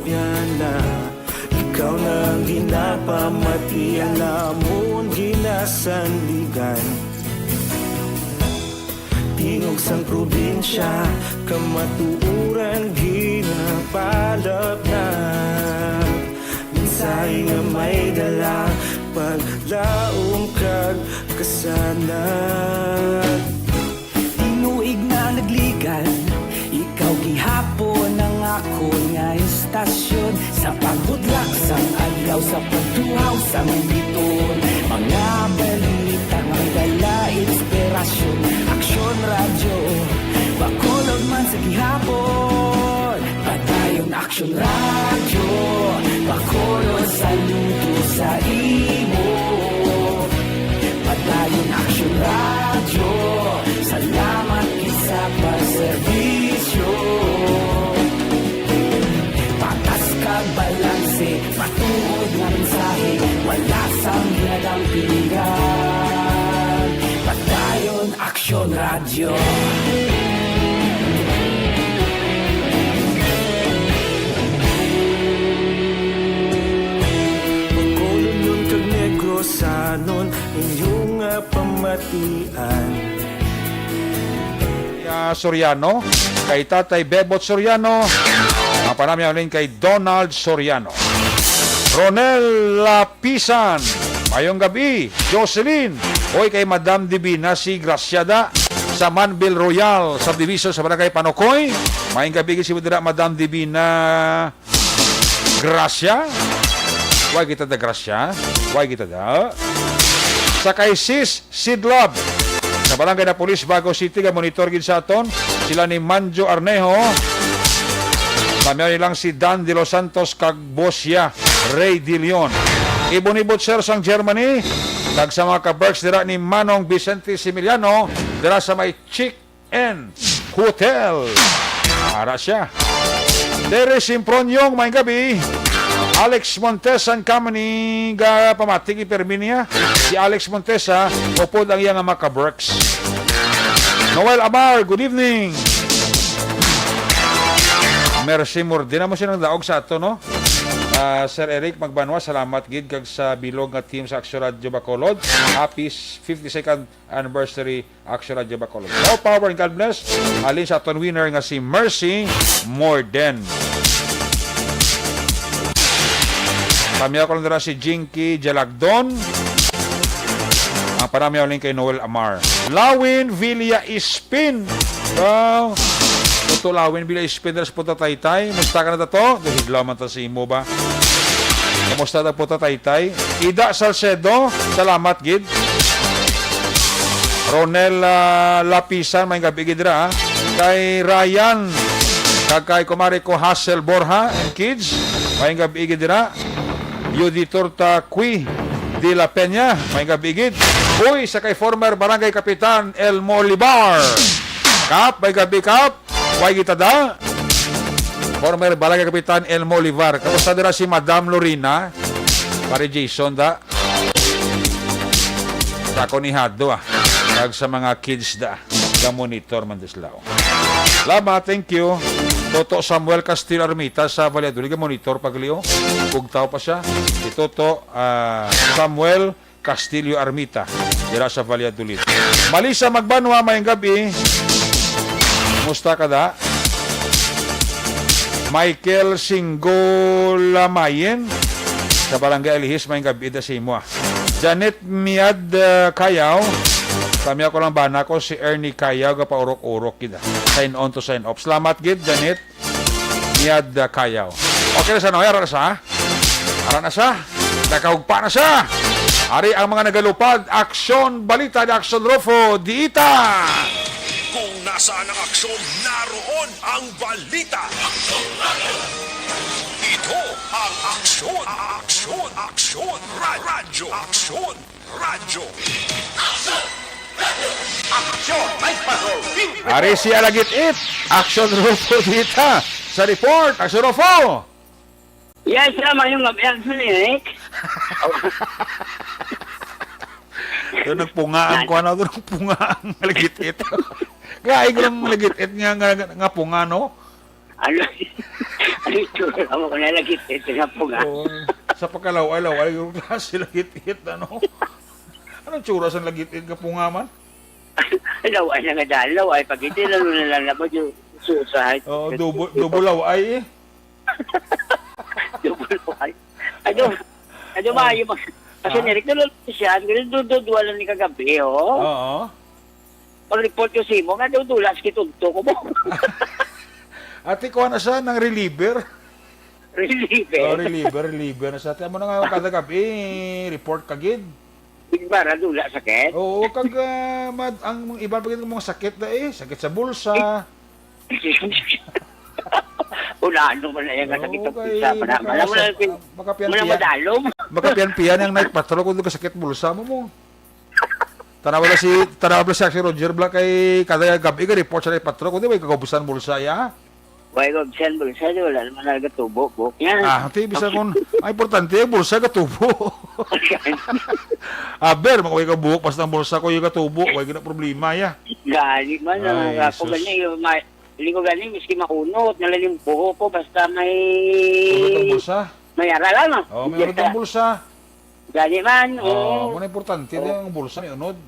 Yan na, ikaw na ang ginapamatian, amon ginasandigan. Tingog sang probinsya, kamatuoran ginapalapnat. Mensahe nga may dala, paglaom kag kasanag. Tinuig na nagligan, ikaw gihapon ang akon nga istasyon. Sa pagbudlak sang adlaw, sa pagtuhaw sang biton, mga balita nga dala inspirasyon. Aksyon Radyo, Bacolod man sa gihapon. Padayon Aksyon Radyo, Bacolod, saludo sa imo. Padayon Aksyon Radyo, salamat gid sa pagserbisyo. Patas kag balanse, matuod nga mensahe, wala sang ginadampingan. Padayon Aksyon Radyo. Bacolodnon kag Negrosanon, inyo nga pamatian. Ah, Soriano, kay Tatay Bebot Soriano, ang panamyaw halin kay Donald Soriano. Ronel Lapisan, mayong gabi. Jocelyn, oy, kay Madam Divina si Gracia da sa Manville Royal Subdivision sa Barangay Panokoy. Mayong gabi gid sa imo dira, Madam Divina Gracia. Way kita da, Gracia. Way kita da. Sa kay Sis Sid Love, sa Barangay Napoles, Bago City, nga monitor gid sa aton. Sila ni Manjo Arnejo. Pamilya nilang si Dan De Los Santos kag Bosya Ray De Leon. Ibon-ibot, sir, sang Germany, kag sa mga ka-Berks dira ni Manong Vicente Similiano, dira sa may Chick Inn Hotel. Ara siya. Terry Simproniong, mayong gabi. Alex Montes, ang kamo ni ga pamati ni Perminia. Si Alex Montes, ha, upod ang iya nga mga ka-Berks. Noel Amar, good evening. Mercy Morde na mo siya nang daog sa ato, no? Ah, Sir Eric Magbanwa, salamat gid kag sa bilog nga team sa Aksyon Radyo Bacolod. Happy fifty-second anniversary, Aksyon Radyo Bacolod. More power and God bless. Halin sa aton winner nga si Mercy Morden. Kami ako lang dira si Jinky Jalagdon. Ang panamyaw lang kay Noel Amar. Lawin Villa Ispin. Wow. Toto Lawin Villa Ispin dira sa Punta Taytay. Musta ka na, Tato? Dahil laman ta sa imo ba? Kamusta na po, Tatay Tay? Ida Salcedo, salamat gid. Ronel, ah, Lapisan, may gabi gid dira, ah. Kay Ryan, kag kay kumare ko Hassel Borja and kids, may gabi gid dira. Yudi Torta Qui de la Peña, may gabi gid. Uy, sa kay former barangay kapitan Elmo Libar. Kap, may gabi, Kap. Way kita da. Former Barangay Kapitan Elmo Olivar. Kamusta dira si Madam Lorena? Pare Jason da. Sa ako ni Hado, ah. Kag sa mga kids da. Ga-monitor man dislaw. Salamat, thank you. Toto Samuel Castillo Armita sa Valladolid, ga-monitor pag liyo. Bugtaw pa siya. Si Toto, ah, Samuel Castillo Armita, dira sa Valladolid. Malisa Magbanwa, mayong gabi. Musta ka da? Michael Singolamayen sa Barangay Alihis, mayong gabi da sa imo, ah. Janet Miad, uh, Kayaw, kami ako lang bana ko si Ernie Kayaw, gapaurok-urok gid, ah. Sign on to sign off. Salamat gid, Janet. Miad, uh, Kayaw. Okay na sa, no? Ara na sa? Ara na sa? Nakahugpa na sa? Ari ang mga nagalupad. Aksyon Balita ni Aksyon Rufo Diita. Kung nasaan ang aksyon, naroon ang balita. Ito ang Aksyon, Aksyon, Aksyon, Ra-, Radyo Aksyon. Radyo. Aksyon! May patrol! Team Ari Rufo! Si Alagit It! Aksyon Rufo dita! Sa report! Aksyon Rufo! Yes, sir. Mayong gabi, Aksyon Eric. Doon nagpungaan ko, ano? Doon nagpungaan, Alagit It. Kaya ko lang Alagit It nga, nga, nga punga, no? Ano, ano yung tsura mo kung nalagit-it nga punga? Oo. Sa pagkalaw-ay-law-ay, yung klase lagit-it, ano? Anong tsura sa lagit-it nga punga man? Law-ay na nga dalaw, ay pag hindi, lalo na lang naman yung suicide. Oo, double, double law-ay eh. Double law-ay. Ano, ano ba yung mga, kasi Ah. Eric, nalulungkot siya, nagdududwa lang ni kagabi, oh. Oo. Pag-report ko sa imo, nga daw dula, si Kitunto ko mo. Ate, kuha na siya ng reliever. Reliever? Oh, reliever, reliever na siya. Ate, amo na nga, kada gabi, report ka gid. Di ba, ra, dula, sakit? Oo, kag, ah, mad-, ang mga iba pa gid mga sakit na eh. Sakit sa bulsa. Wala, ano man na yan, Oo, sakit ang kay bulsa. Wala, maka-, wala, wala, sa-, wala, makapiyan-piyan. Wala madalom. Makapiyan-piyan ang night patrol kung sakit bulsa mo mo. Tanawa lang si, tanawa lang si Roger Black kay kada gabi ka report sa patro, kundi may kagabusan bulsa ya. Way kagabusan bulsa, di wala naman nagatubo, buhok niya. Ah, ti, bisa kun, ang importante, ang bulsa gatubo. Aber, mga way ka buhok, basta ang bulsa ko yung gatubo, way gina problema ya. Gani man, Ay, ah, ako sus. Gani, yung may, hindi ko gani, miski maunot, nalalim buhok ko, basta may Unot ang bulsa? May ara lang, ah. Oh, may unot ang bulsa. Gani man, Oh, oh. Muna importante Oh. Din ang bulsa ni unod.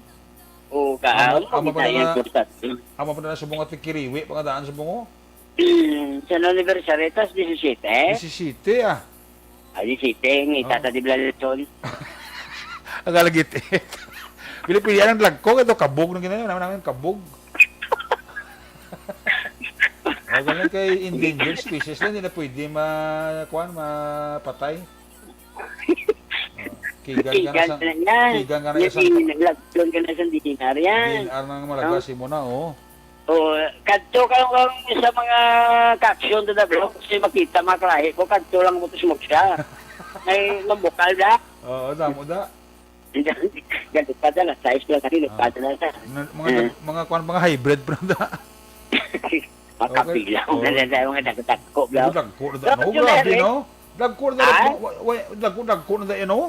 Oh, ka, Ama, oh, ama pa kita na yung na, importante. Ama pa na sa bunga tikiriwi, pangadaan sa bungo. Mm, sa anniversary, tas disisiyete? Disisiyete, ah. Ah, disisiyete, ang Oh. Itata di Blalson. Ang alagit eh. Pili-pili ang lagko, ito kabog na ginayon, naman namin kabog. Oh, ganun kay endangered species lang, hindi na pwede ma-, kuwan, mapatay. Oh, kigan ka na Kigan sa, ka na yan. Kigan ka na Yan sa, si Lagson ka na sa dinar yan. Dinar ng malagas, No? Mo na, oh. Oh, kadto ka lang sa mga caption to the vlog, kasi makita, mga kalahi ko, kadto lang mo to sumugsa. May mambukal da. Oo, damo da. Ganito pa da, na size lang kasi, Ah. Nagpadala na. Na, mga, Eh. Dag-, mga kwan, mga hybrid pa da. Makabilang Okay. na lang tayo, mga dagko-dagko, bro. Oh, dagko na da, Pero no? Jun Grabe, Eric, no? Dagko na da, ah? Wa-, wa-, dagko, dagko na da, eh, no?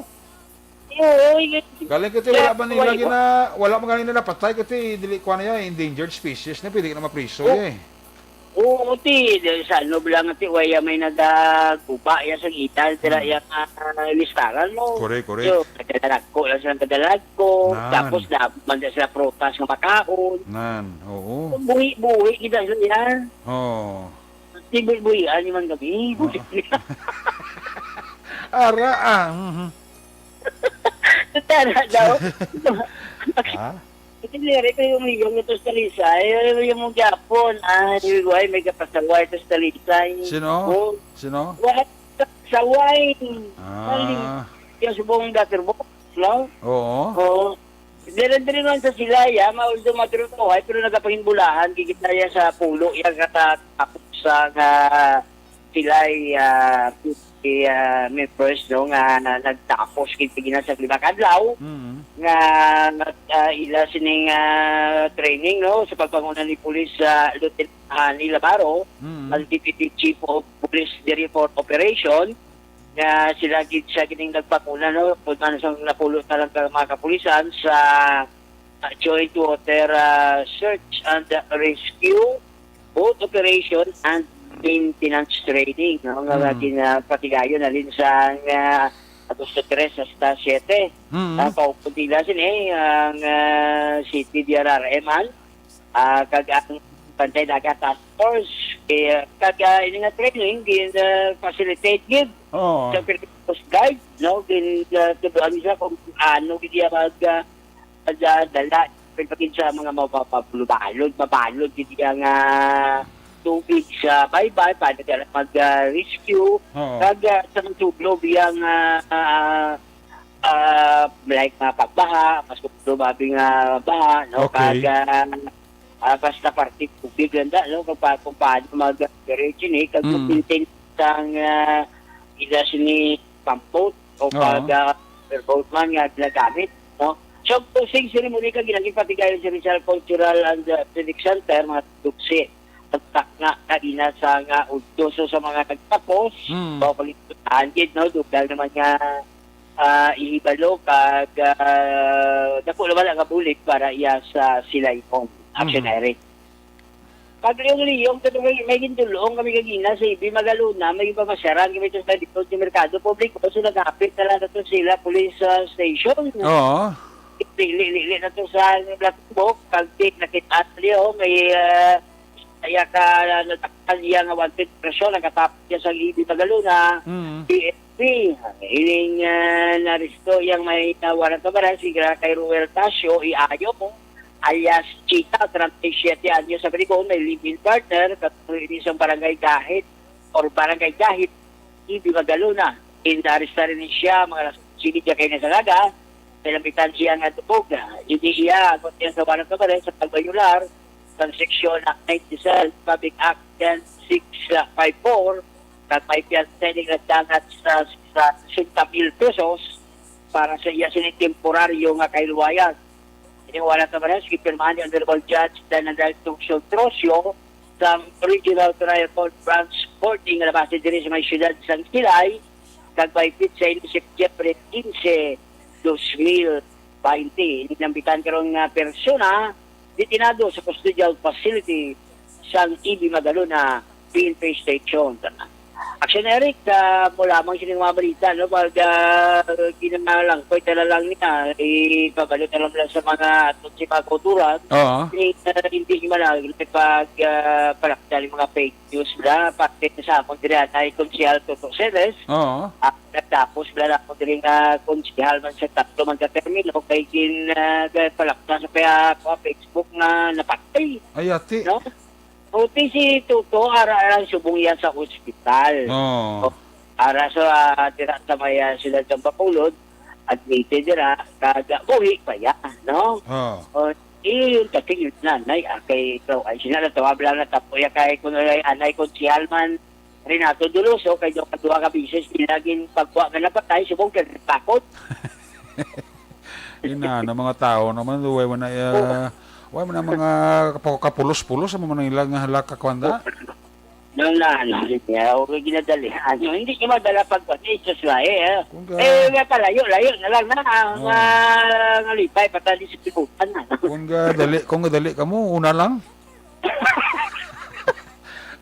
Oo, yun. Galing kasi Kaya, wala man nila wala gina-, wala man ganina napatay kasi dili ko na yan, endangered species na pwede ka na mapriso, Oh. Eh. Oo, ti, dahil sa ano lang, ti, waya may nagaguba, ya sa gitan, sila, Hmm. Ya, ah, listaran mo. Correct, correct. So, kadalagko lang sila, kadalagko. Nan. Tapos, na, manda sila prutas nga makaon. Nan, oo. Buhi-buhi kita sila. Oo. Ti, buhi-buhi, ani man gabi. Oo. Ara, ah, mhm. Tara daw. Ha? Ito, Larry, kayo yung yung ito sa Talisay. Ay, yung mong Japon. Ay, why may kapasaway ito sa Talisay? Sino? Oh. Sino? What? Saway. Ah. Mali. Yung subong Doctor Box, no? Oo. Oo. Dire-dire man sa sila, ya, ma-, although maduro to, ay, pero nagapanginbulahan, gigit na yan sa pulo, yan katapos sa nga sila'y, ah, si, ah, May First, no, nga na-, nagtapos gid gina sa lima ka adlaw Mm. nga, ah, ila sining, ah, training, no, sa pagpanguna ni Pulis, ah, Lieutenant Hani Labaro, Mm. ang Deputy Chief of Police diri for Operation, nga sila gid siya gining nagpanguna, no, pud man sang napulo na lang ka mga kapulisan sa ah, Joint Water, ah, Search and Rescue, Boat Operation and Maintenance Training, no? Nga Mm. Ginapatigayon halin sa, ah, Agosto tres hasta siete. Mm. Ang paupod nila sini, ang, ah, City D R R M, ah, kag ang Bantay Dagat Task Force. Kaya, kag, ah, ini nga training, gin, ah, facilitate gid Oo. Sa Philippine Coast Guard, no? Gin, ah, tuduan siya kung ano gid iya mag, ah, pagdala, pagpakit sa mga mapapalubalod, mabalod, gid iya nga tubig sa baybay, paano ka mag, ah, rescue, Oo. Kag, ah, sa mga tublo, biyang, ah, ah, ah, like, mga pagbaha, mas tublo, mabi nga baha, no? Okay. Kag, ah, ah, basta parte tubig lang da, no? Kung pa-, kung paano mag-originate, kag Mm. mag-maintain sang, ah, ila sini pump boat o Oo. Pag, ah, boat man nga ginagamit, no? So, closing ceremony ka ginaging patigayon sa Rizal Cultural and, ah, Civic Center, mga tuksi. Pagtak nga, kaina sa nga udto. So, sa mga nagtapos, Mm. o pagkitahan gid, no? Dugal naman nga, ah, ihibalo, kag, ah, dako naman ang bulig para iya sa Silay Home. Action, Mm. Eric. Pagliyong-liyong, pero may, may gindulong kami kagina sa Ibi Magalona, may pamasyaran kami sa likod sa merkado publiko, so naghapit na lang nato sila police, ah, station. Oo. Lili-lili na to sa Black Book, kag di nakita liyo, may, ah, kaya ka natakpan iya nga wanted person, nakatapos siya sa Ibi Magalona, Mm. P N P. Ining, ah, naresto yang may, ah, warrant of arrest, si kay Ruel Tasio Iayo, alias Chita, treinta y siete anyos sa Baligon, may live-in partner, katong ini sa barangay Gahit, or barangay Gahit, Ibi Magalona. Inaresto rin siya, mga alas onse kay na sa aga, nilambitan siya nga dungog. Ini iya, ang konsyan sa warrant of arrest sa pagbayular sa seksyon ninety-seven, Public Act ten six five four, kag may piyansa ning nagdangat sa, sa sesenta mil pesos para sa iya sini temporaryo nga kahiluwayan. Ini warrant of arrest, gipirmahan ni Honorable Judge Danadal Tucson Trocio sa Regional Trial Court Branch forty nga nabase diri sa may siyudad sang Silay, kag may petsa ini September quince, dos mil baynte. Ini nambitan karon nga persona, detenado sa custodial facility sang Ibi Magalona P N P Station. Action Eric, ah, mo lamang sining mga balita, no? Pag, ah, ginalangkoy na lang niya, ipabalo na lang nila sa mga aton si mga kauturan. Oo. Hindi, ah, hindi man lang pag, ah, palakda ng mga fake news na parte sa amon diri, anay Konsehal Toto Ceres. Oo. Ah, nagtapos na lang ako diri nga konsehal man sa tatlo man ka termino, kay gin, ah, palakda sa kaya, ah, Facebook nga napatay. Ay, ati. No? Buti si Toto, ara lang subong iya sa ospital. Oo. O, ara sa, ah, dira sa may, ah, siyudad sa Bacolod, admitted dira, kag, ah, buhi pa iya, no? Oo. O, eh, yung tating yung nanay, ah, kay, so, ay, sila natawag lang na tapo iya kay, kung ay, anay, konsehal man, Renato Doloso, kay daw kaduha ka bisis nila ginpagwa nga napatay, subong kay takot. Ina, na mga tao naman, way man na, ah, way man na mga kapu-, kapulos-pulos, ang mga nila nga halak, kakwanda? Nung na, ano, niya, o kay ginadali. Ano, hindi niya madala pag pati, Jesus, wa, eh, ah. Kung ga- Eh, nga palayo, layo na lang na, ah, Oo. nga, nga lipay, patali sa pibutan na. Kung ga dali, kung ga dali ka mo, una lang.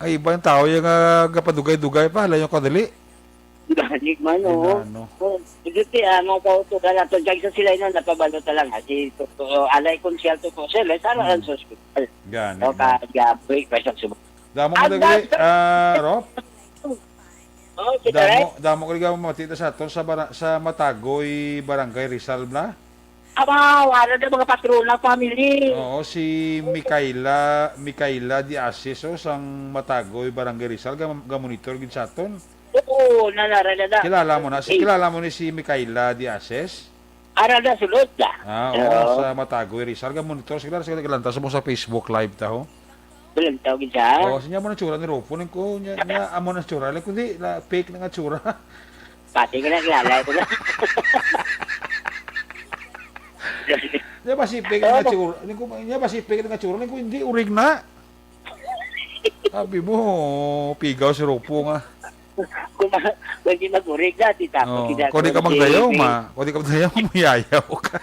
Ay, iba yung tao yung, ah, gapadugay-dugay pa, layo ka dali. Gani man, Ay, oo. na, ano. Oh, sige, ti, ah, mga kautugan nato, kay sa sila yun, napabalo ta lang, ah, si Toto, Alay Consial Toto Celes, ano Mm. lang sa ospital. Gani, O, no? ka, gabi, pa sa subo. Damo mo Ang dagli, dagdag- ah, Rob? Oh, si Damo, Direk? damo ka ligaw mamati ta sa aton sa bara-, sa Matagoy, Barangay Rizal, bla? Aba, wala na mga patrona family. Oo, si Mikaela, Mikaela de Asis, oh, sang Matagoy, Barangay Rizal, ga-, ga-monitor gid sa aton. Oo, nanara na na. Kilala mo na, si, Eh. kilala mo ni si Mikaela de Asis? Ara na sulod na. Ah, oo, Oo. sa Matagoy, Rizal. Ga-monitor sila, sila galanta sa mo sa Facebook Live ta, ho. Walang tawag isa. Oo, sinya mo na tsura ni Ropo, ning ko, nya, nya, amo na tsura. Like, kundi, la, fake na nga tsura. Pati ka na, kilala ko na. Nya ba si fake na nga Oo. tsura? Ning ko, nya ba si fake na nga tsura? Ning ko, hindi, urig na. Sabi mo, pigaw si Ropo nga. Kung ma-, kung di mag-urig na, tita, Oh, kung di ka magdayaw, ma-, kung di ka magdayaw, mayayaw ka.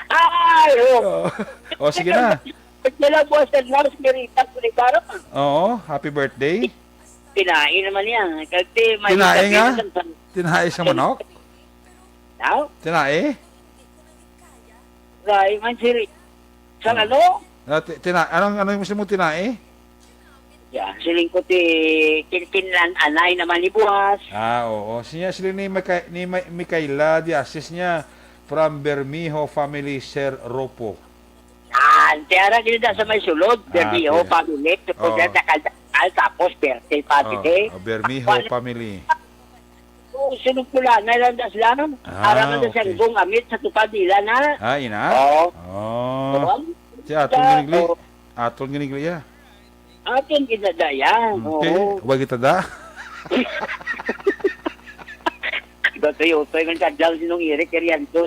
Ay, oh. Oh. Oh, sige na. Pag nila buwas na lang, si Merita, Kulibaro. Oo, happy birthday. Tinae naman niya. Kasi may Tinae nga? Tinae sa manok? Daw? Tinae? Ray man si Ri-, sa Oh. ano? Ah, ti-, tina-, anong, ano yung gusto mo tinae? Yeah, siling ko ti, kin-, kinlan-anay naman ni buwas. Ah, oo. Siya, sila ni Mika-, ni Ma-, Mikaela de Asis niya, from Bermejo family, Sir Ropo. Ah, tiara gid na sa may sulod, Ah, Bermejo okay. family, tapos Oh. na Takal-Takal, tapos Berte family. Oh, oh, Bermejo Tapos, family. Oo, sunod ko lang, na lang das lang. Ah, Ara man sa okay. Sanggong Amit sa tupad nila na. Ah, ina? Oo. Oh. Oo. Si Atol Sa, ginigli. Oo. Atol ginigli, ya. Aton ginadaya. Hmm, Oo. okay. Wa kita da. Iba to yung, to yung kadlaw sinong Eric Herianto.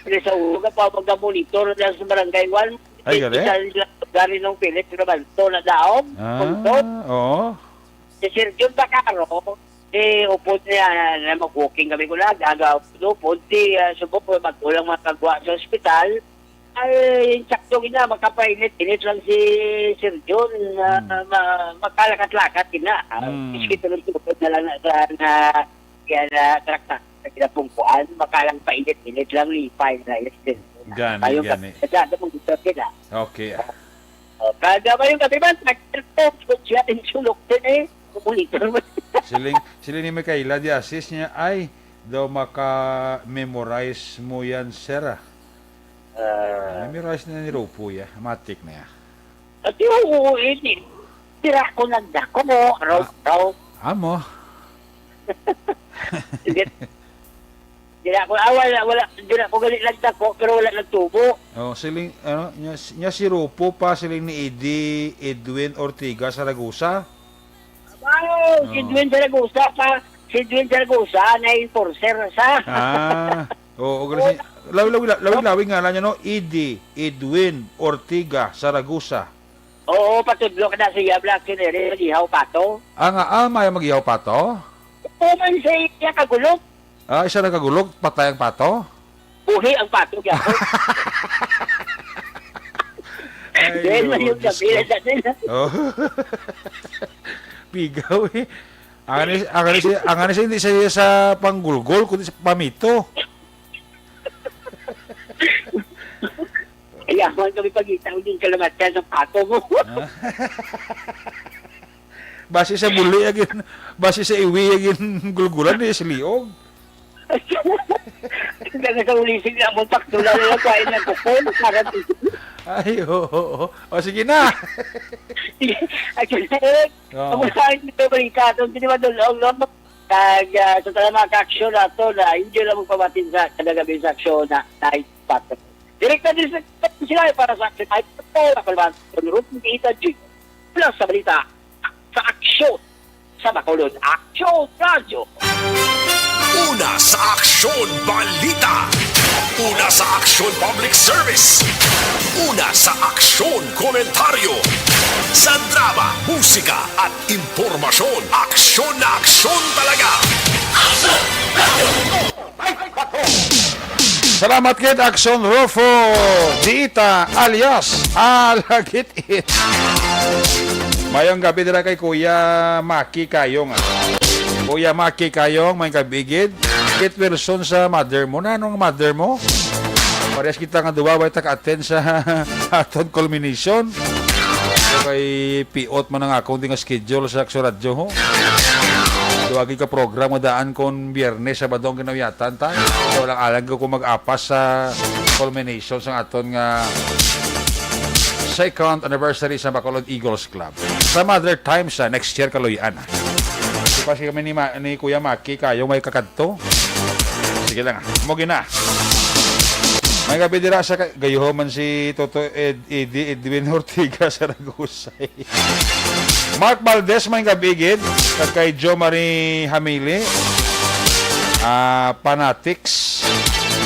Sila sa ulo ka pa, pagka-monitor na sa barangay one. Ay, galing. Isa nila, gari nung Philip Rabanto na daog. Ah, Punto. Oo. Si Sir Jun Bacaro, eh, upod niya, na mag-walking kami ko lang, aga, upod, di, ah, subok ko, magkulang mga kagwa sa ospital. Ay, sakto gina, makapainit-init lang si Sir John. Ah, Hmm. ma-, makalakat-lakat gina. Ah, Hmm. Biskit tulog-tulog na lang na sa, na, yan, ah, trakta. Sa kinapungkuan, makalang painit-init lang, lipay na, yes, sir. Gani, Ayun, gani. Kasi ano mong gusto sila? Okay, ah. Oh, kada mayong gabi man, nag-, siya din sulok din eh. Kumulito naman. Siling, siling ni Micaela de Asis niya, "Ay, daw maka-memorize mo yan, sir, ah." Ah. Memorize na ni Rupo, ya. Matik na, ya. Ati, oo, eh, di-, dira ko nagdako, raw, Ah. raw. Amo. Hindi. Dira ko, ah, wala, wala, dira ko gali nagdako, pero wala nagtubo. Oh, siling, ano, nya, nya si Rupo pa, siling ni Eddie Edwin Ortiga Saragosa. Wow, si Oh. Edwin Saragosa pa, si Edwin Saragosa na enforcer sa. Ah, oo, gali si, Oo. lawi-lawi, lawi-lawi nga lang niya, no? Eddie Edwin Ortiga Saragosa. Oo, patudlo ka na siya, Black Canary, mag-ihaw pato. Ah, nga, ah, may mag-ihaw pato? Oo, man siya, iya kagulog. Ah, isa na kagulog, patay ang pato? Buhi ang pato, gyapon. Ay, Dahil na yung Diyos gabi, ko. Dahil na. Oh. Pigaw, eh. Ang ano, ang ano siya, ang ano siya, hindi siya sa panggulgol, kundi sa pamito. Kaya man kami pagkita, hindi kalamat ka sa pato mo. Ah. Basi sa buli, agin, basi sa iwi, agin gulgulan, di sa liog. Ang ganda sa ulisig na mo, pakto na lang, kain ng kuko, para Ay, oo, oo. O, sige na. Ay, sige na, eh. Oo. Ang usahin dito, balita, itong di ba doon, ang lolo? Kag, ah, sa tanan mga ka-aksyon nato na hindi lang magpabatin sa kada gabi sa aksyon na night patrol. Direkta din sa sila para sa aksyon night patrol. Ako naman, Ron Ruth Miguita Junior. Mula sa balita, sa aksyon sa Bacolod, Aksyon Radyo. Una sa Aksyon Balita. Una sa Aksyon Public Service. Una sa Aksyon Komentaryo. Sa drama, musika, at impormasyon, aksyon na aksyon talaga. Salamat kay Aksyon Rufo Diita alias Alagit-it. Mayong gabi dira kay Kuya Maki Kayong, ah. Kuya Maki Kayong, may kabigid. Kit Wilson sa mother mo. Na, anong mother mo? Parehas kita nga duwa, way tak-attend sa aton culmination. So, kay piot man ang akong di nga schedule sa Aksyon Radyo, ho. Duwagi ka program nga daan kon Biyernes, Sabado ang ginauyatan ta. So, walang alang ko kung mag-apas sa culmination sa aton nga second anniversary sa Bacolod Eagles Club. Some other time sa next year, kaluy-an, ah. Di pa siya kami ni, Ma-, ni Kuya Maki, kayo may kakadto. Sige lang, ah. Mo gina. May gabi dira sa ka-, gayuho man si Toto Ed-, Eddie Edwin Ortega sa Ragusay. Mark Valdez, may gabi gid. Kag kay Jo Marie Hamili. Ah, Fanatics.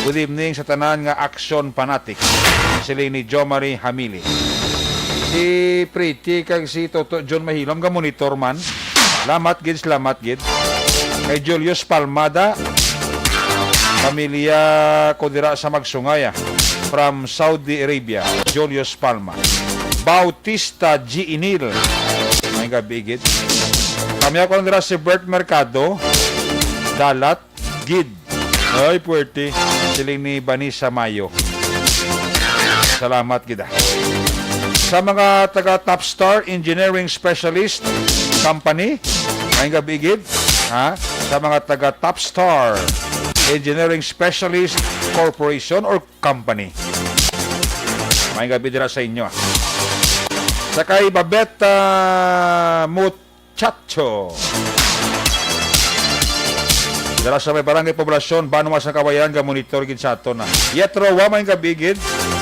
Good evening sa tanan nga action fanatics. Siling ni Jo Marie Hamili. Si Pretty kag si Toto John Mahilom, ga monitor man. Salamat gid, salamat gid. Kay Julius Palmada, pamilya ko dira sa Magsungaya, from Saudi Arabia, Julius Palma. Bautista G. Inil, may gabi gid. Kami ako lang dira si Bert Mercado, Dalat, Gid. Ay, puwerte. Siling ni Vanessa Mayo. Salamat gid, ah. Sa mga taga Top Star Engineering Specialist Company, may gabi gid, ha? Sa mga taga Top Star Engineering Specialist Corporation or Company. May gabi dira sa inyo, ah. Sa kay Babette, ah, Mut-, Chacho. Dara sa may barangay Poblasyon, Banwa sa Kawayan, ga monitor gid sa aton na. Yetro, wa may gabi gid.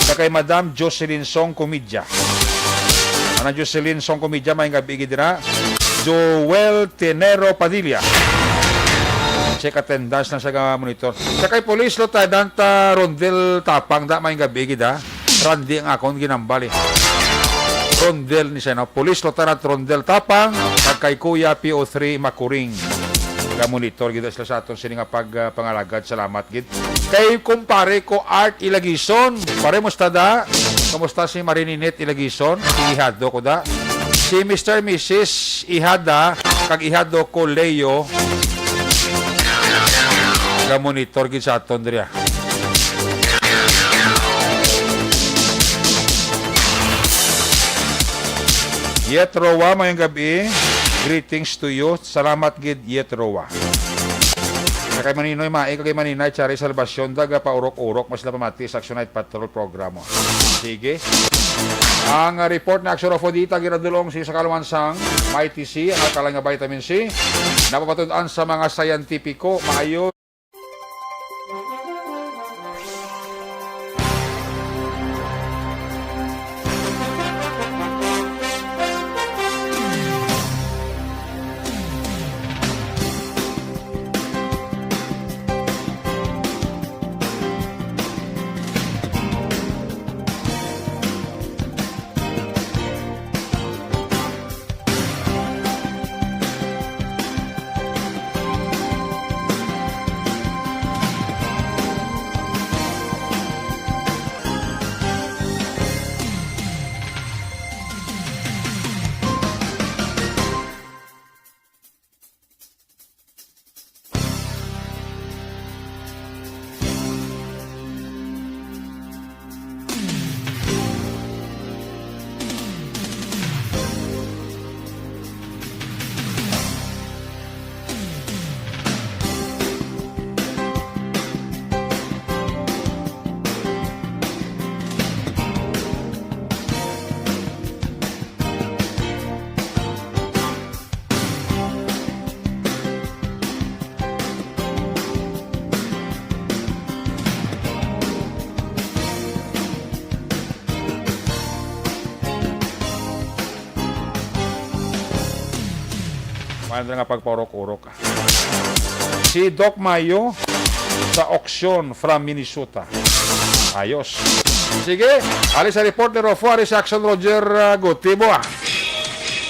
Sa kay Madam Jocelyn Song Comidya. Ana Jocelyn Song Comidya, may gabi gid dira. Joel Tenero Padilla. Check attendance na sa ga monitor. Sa kay Police Lieutenant, ah, Rondel Tapang, da may gabi gid, ha. Randy ang akon ginambal, eh. Rondel ni siya, no? Police Lieutenant Rondel Tapang, kag kay Kuya P O three Makuring. Ga-monitor gid sila sa aton sini nga pag, ah, pangalagad. Salamat gid. Kay kumpare ko, Art Ilagison. Pare, musta da? Kamusta si Marininit Ilagison? Si ihado ko da. Si Mister Missus Ihada, kag ihado ko, Leo. Ga-monitor gid sa aton diri, ah. Yet Roa, mayong gabi. Greetings to you. Salamat gid, Yet Roa. Kay Maninoy Mai, kay Maninay Chari Salvacion, daga pa urok-urok, mas na pamati sa Action Night Patrol programa. Sige. Ang, ah, report na Action Rofo dita, ginadulong si sa Kalwansang, Mighty C, ang alkaline nga vitamin C. Napapatud-an sa mga scientifico, maayo. Wala na nga pagpaurok-urok, ah. Si Doc Mayo sa auction from Minnesota. Ayos. Sige, ali sa report ni Rofo, ali sa action, Roger, ah, Gutibo, ah.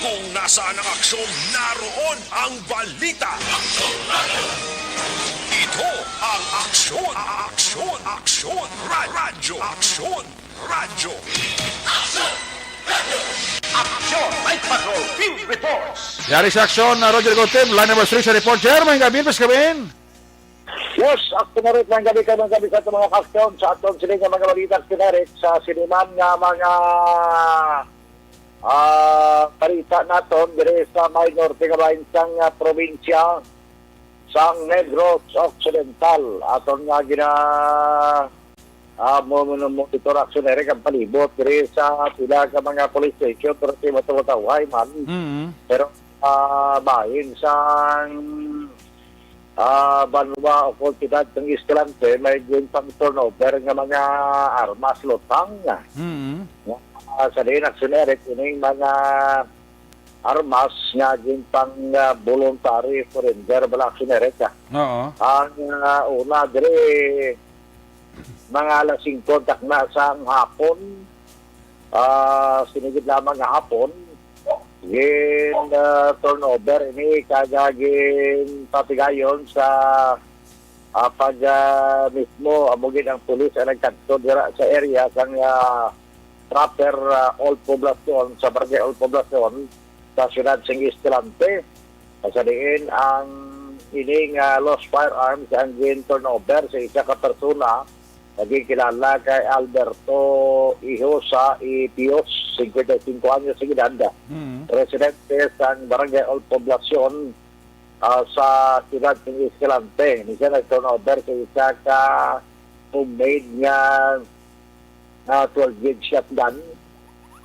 Kung nasaan ang aksyon, naroon ang balita. Ito ang Aksyon, Aksyon, Aksyon, Ra-, Radyo, Aksyon, Radyo. Aksyon, Night Patrol, Field Reports. Yari sa aksyon, ah, Roger Gotem, line number three sa report. Sir, may gabi, mas gabi. Yes, ako na rin, may gabi ka, may gabi sa ating mga aksyon, sa aton sila nga mga balita, Aksyon Eric, sa siniman nga mga, ah, balita naton, dire sa may norte nga bahin sang, ah, probinsya sang Negros Occidental. Aton nga gina, ah, mo, mo, monitor, Aksyon Eric, ang palibot diri sa pila ka mga police station, pero di matawtawhay man. Mm. Pero, ah, bahin sang, ah, banwa o komunidad sang Escalante, may ginpang-turnover nga mga armas, lutang. Mm. Ah, sa diin, Aksyon Eric, ining mga armas nga ginpang, ah, voluntary surrender, bala, Aksyon Eric, ah. Oo. Ang, ah, una diri, mga alas singko takna sang hapon, ah, sinigit lamang nga hapon, gin, ah, turnover ini kag, ah, ginpatigayon sa, ah, pag, ah, mismo, amo gid ang pulis ang nagkadto dira sa area sang, ah, proper, ah, Old Poblacion, sa Barangay Old Poblacion, sa siyudad sing Escalante. Sa diin ang ini nga lost firearms ang gin-turnover sa isa ka persona nga ginkilala kay Alberto Ihosa Ipios, singkwenta y singko anyos ang edad, Mm. residente sa Barangay Old Poblacion, ah, sa siyudad ng Escalante. Ini siya nag-turnover sa isa ka homemade nga, ah, twelve gauge shotgun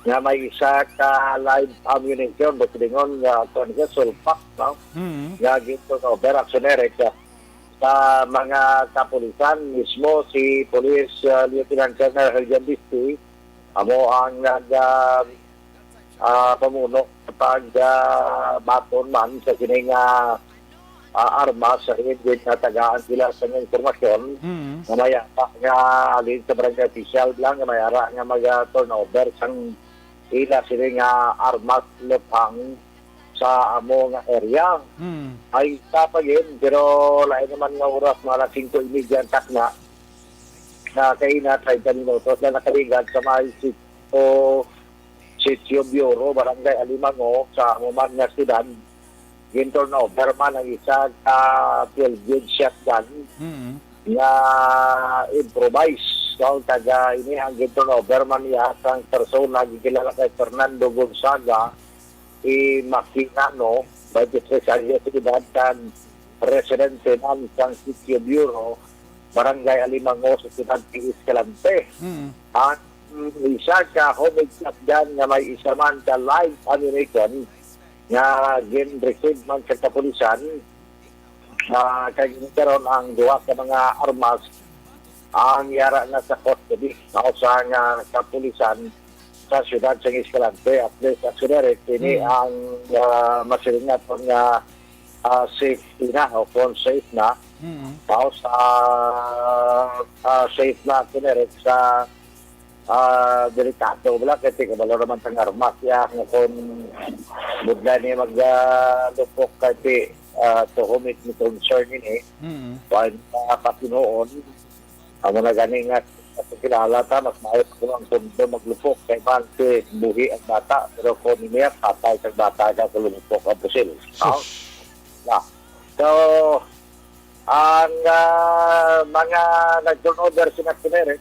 nga may isa ka live ammunition, basilingon nga, kuwan siya, sulpak, no? Mm. Nga gin-turnover, Aksyon Eric, ah, sa mga kapulisan mismo, si Police, ah, Lieutenant Colonel Herjan Bisti, amo ang nag, ah, ah, pamuno sa pag, ah, baton man sa sining, ah, ah, armas sa hindi natagaan sila sa mga impormasyon Mm. nga may ara nga alin sa barangay official lang nga may ara nga mag, ah, turnover sang ila sini nga armas, lutang sa amo nga area. Mm. Ay, isa pa gid, pero lain naman nga oras, mga alas singko y media ang takna, na kaina, treinta minutos na nakaligad sa may sitio, Sitio Biuro, Barangay Alimango, sa amo man nga siyudad. Gin-turnover man ang isa ka twelve gauge shotgun Mm. nga improvised, no? Kag, ah, ini ang gin-turnover man niya sang persona gikilala kay Fernando Gonzaga, i Maquinano, twenty-three anyos sa edad, kag residente man sang Sitio Biuro, Barangay Alimango, sa siyudad ng Escalante. Mm. Ang isa ka homemade shotgun nga may isa man ka live ammunition nga gin-receive man sa kapulisan, ah, kag karon ang duha ka mga armas ang yara na sa custody, no, sa nga kapulisan sa siyudad sa Escalante. At least, actually, kini Mm. ang, ah, masiling naton nga, ah, safety na, o kung safe na. Mm. Tapos, ah, ah, safe na, actually, sa, ah, delikado. Wala, kay ti kabalo naman sang armas, ya, nga kung budlay ni mag, ah, lupok, kay ti, ah, to whom it may concern ini, Mm. kung, ah, patinuon, amo na gani nga, sa kilala ta, mas maayo pa kung ang kondo maglupok, kay man, si buhi ang bata, pero kung niya, patay sa bata ka kung lumupok ang pusil. Sus. Ah, yeah. So, ang, ah, mga nag-turnover sa Nacionere,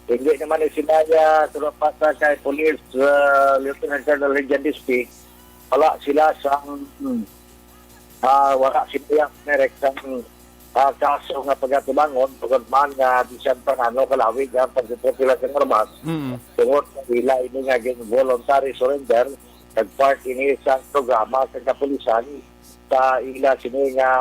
hindi naman ni sila, ah, sulapasa kay Police, ah, Lieutenant Colonel Regent Dispi, wala sila sa, hmm, ah, wala sila direct sang, ah, kaso nga pagatubangon, tungod man nga bisan pa nano kalawig ang pagtutupila sa armas, Mm. tungod sa ila ini nga gin-, voluntary surrender, nag-part ini sa programa sa kapulisan sa ila sini nga,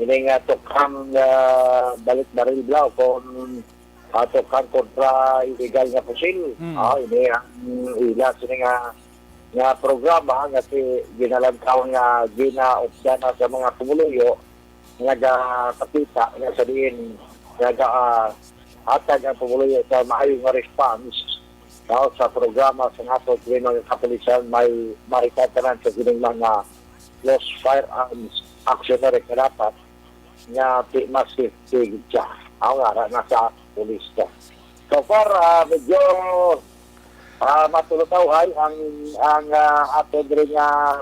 ini nga tukang, ah, balik baril bla o kung, ah, tukang kontra illegal nga pusil. Mm. Ah, ini ang ila sini nga, nga programa nga si ginalantaw nga ginaupdan na sa mga pumuluyo nga nagapakita nga sa diin nga ga-, ah, hatag ang pumuluyo sa maayo nga response, no, sa programa sa nato kini mga kapulisan. May mahitad tanan sa kining mga lost firearms action na rin karapat nga ti mas safety siya. Ang ara na sa pulis ka. So far, ah, medyo, ah, matulutawhay ang, ang, ah, ato diri nga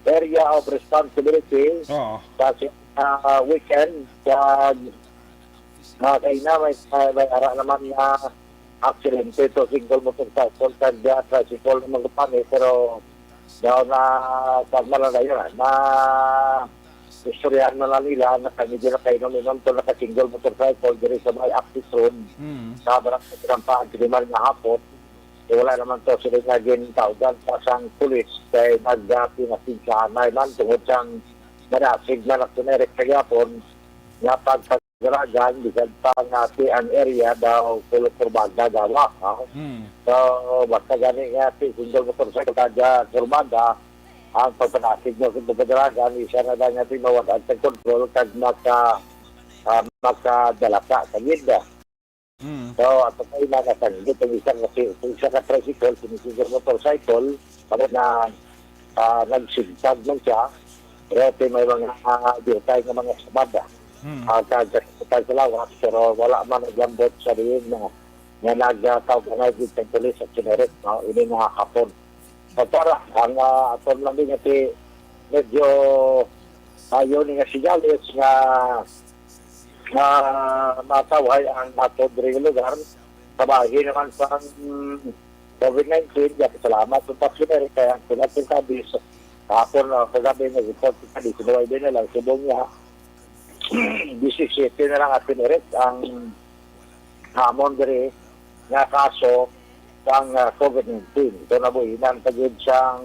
area of responsibility Oo. sa si-, ah, weekend sa, ah, kaina may, may, may ara naman nga aksidente to single motorcycle kag, ah, tricycle naman gupani, pero daw na sa malalayo na, na istoryahan na lang nila na kami din nakainom-inom to naka-single motorcycle diri sa may access road Mm. sa Barangay Tinampaan, Kiliman nga hapon. Eh, wala naman to sila nga gintawgan pa sang pulis kay nagpinasensyahan na man tungod sang manasig na nagtunerek sa gihapon nga pagpagdaragan, bisan pa nga ti ang area daw kulo kurbada gawa, ha? Hmm. So, basta gani nga ti single motorcycle kada kurbada, ang pagpanasig mo sa pagdaragan, isa na lang nga ti mawad-an sa kontrol kag maka, ah, makadalaka sa gid. Mm. So, ato pa ina nasanggit ang isa ka si-, isa ka tricycle, sinisiguro motorcycle, para na, ah, nagsigtag man siya, pero ti may mga, ah, diutay nga mga sumada. Mm. Ah, sa, sa, sa lawas, pero wala man naglambot sa diin na, nga nagtawag na gid ang pulis at sinerit, no? Ini nga hapon. So, para, ang, ah, aton lang din nga ti medyo, ah, yun nga sinyales nga, nga matawhay ang aton diri nga lugar. Sa bahin naman sa, mm, covid nineteen, kaya salamat sa Panginoon, kaya ang sunod sa sabi sa hapon, ah, kagabi, nag-report sa sabi, sinuway din na lang, subong niya. Disisiyete na lang at pinirit ang hamon diri nga kaso sang, ah, covid nineteen. So, nabuhinan pa gid sang,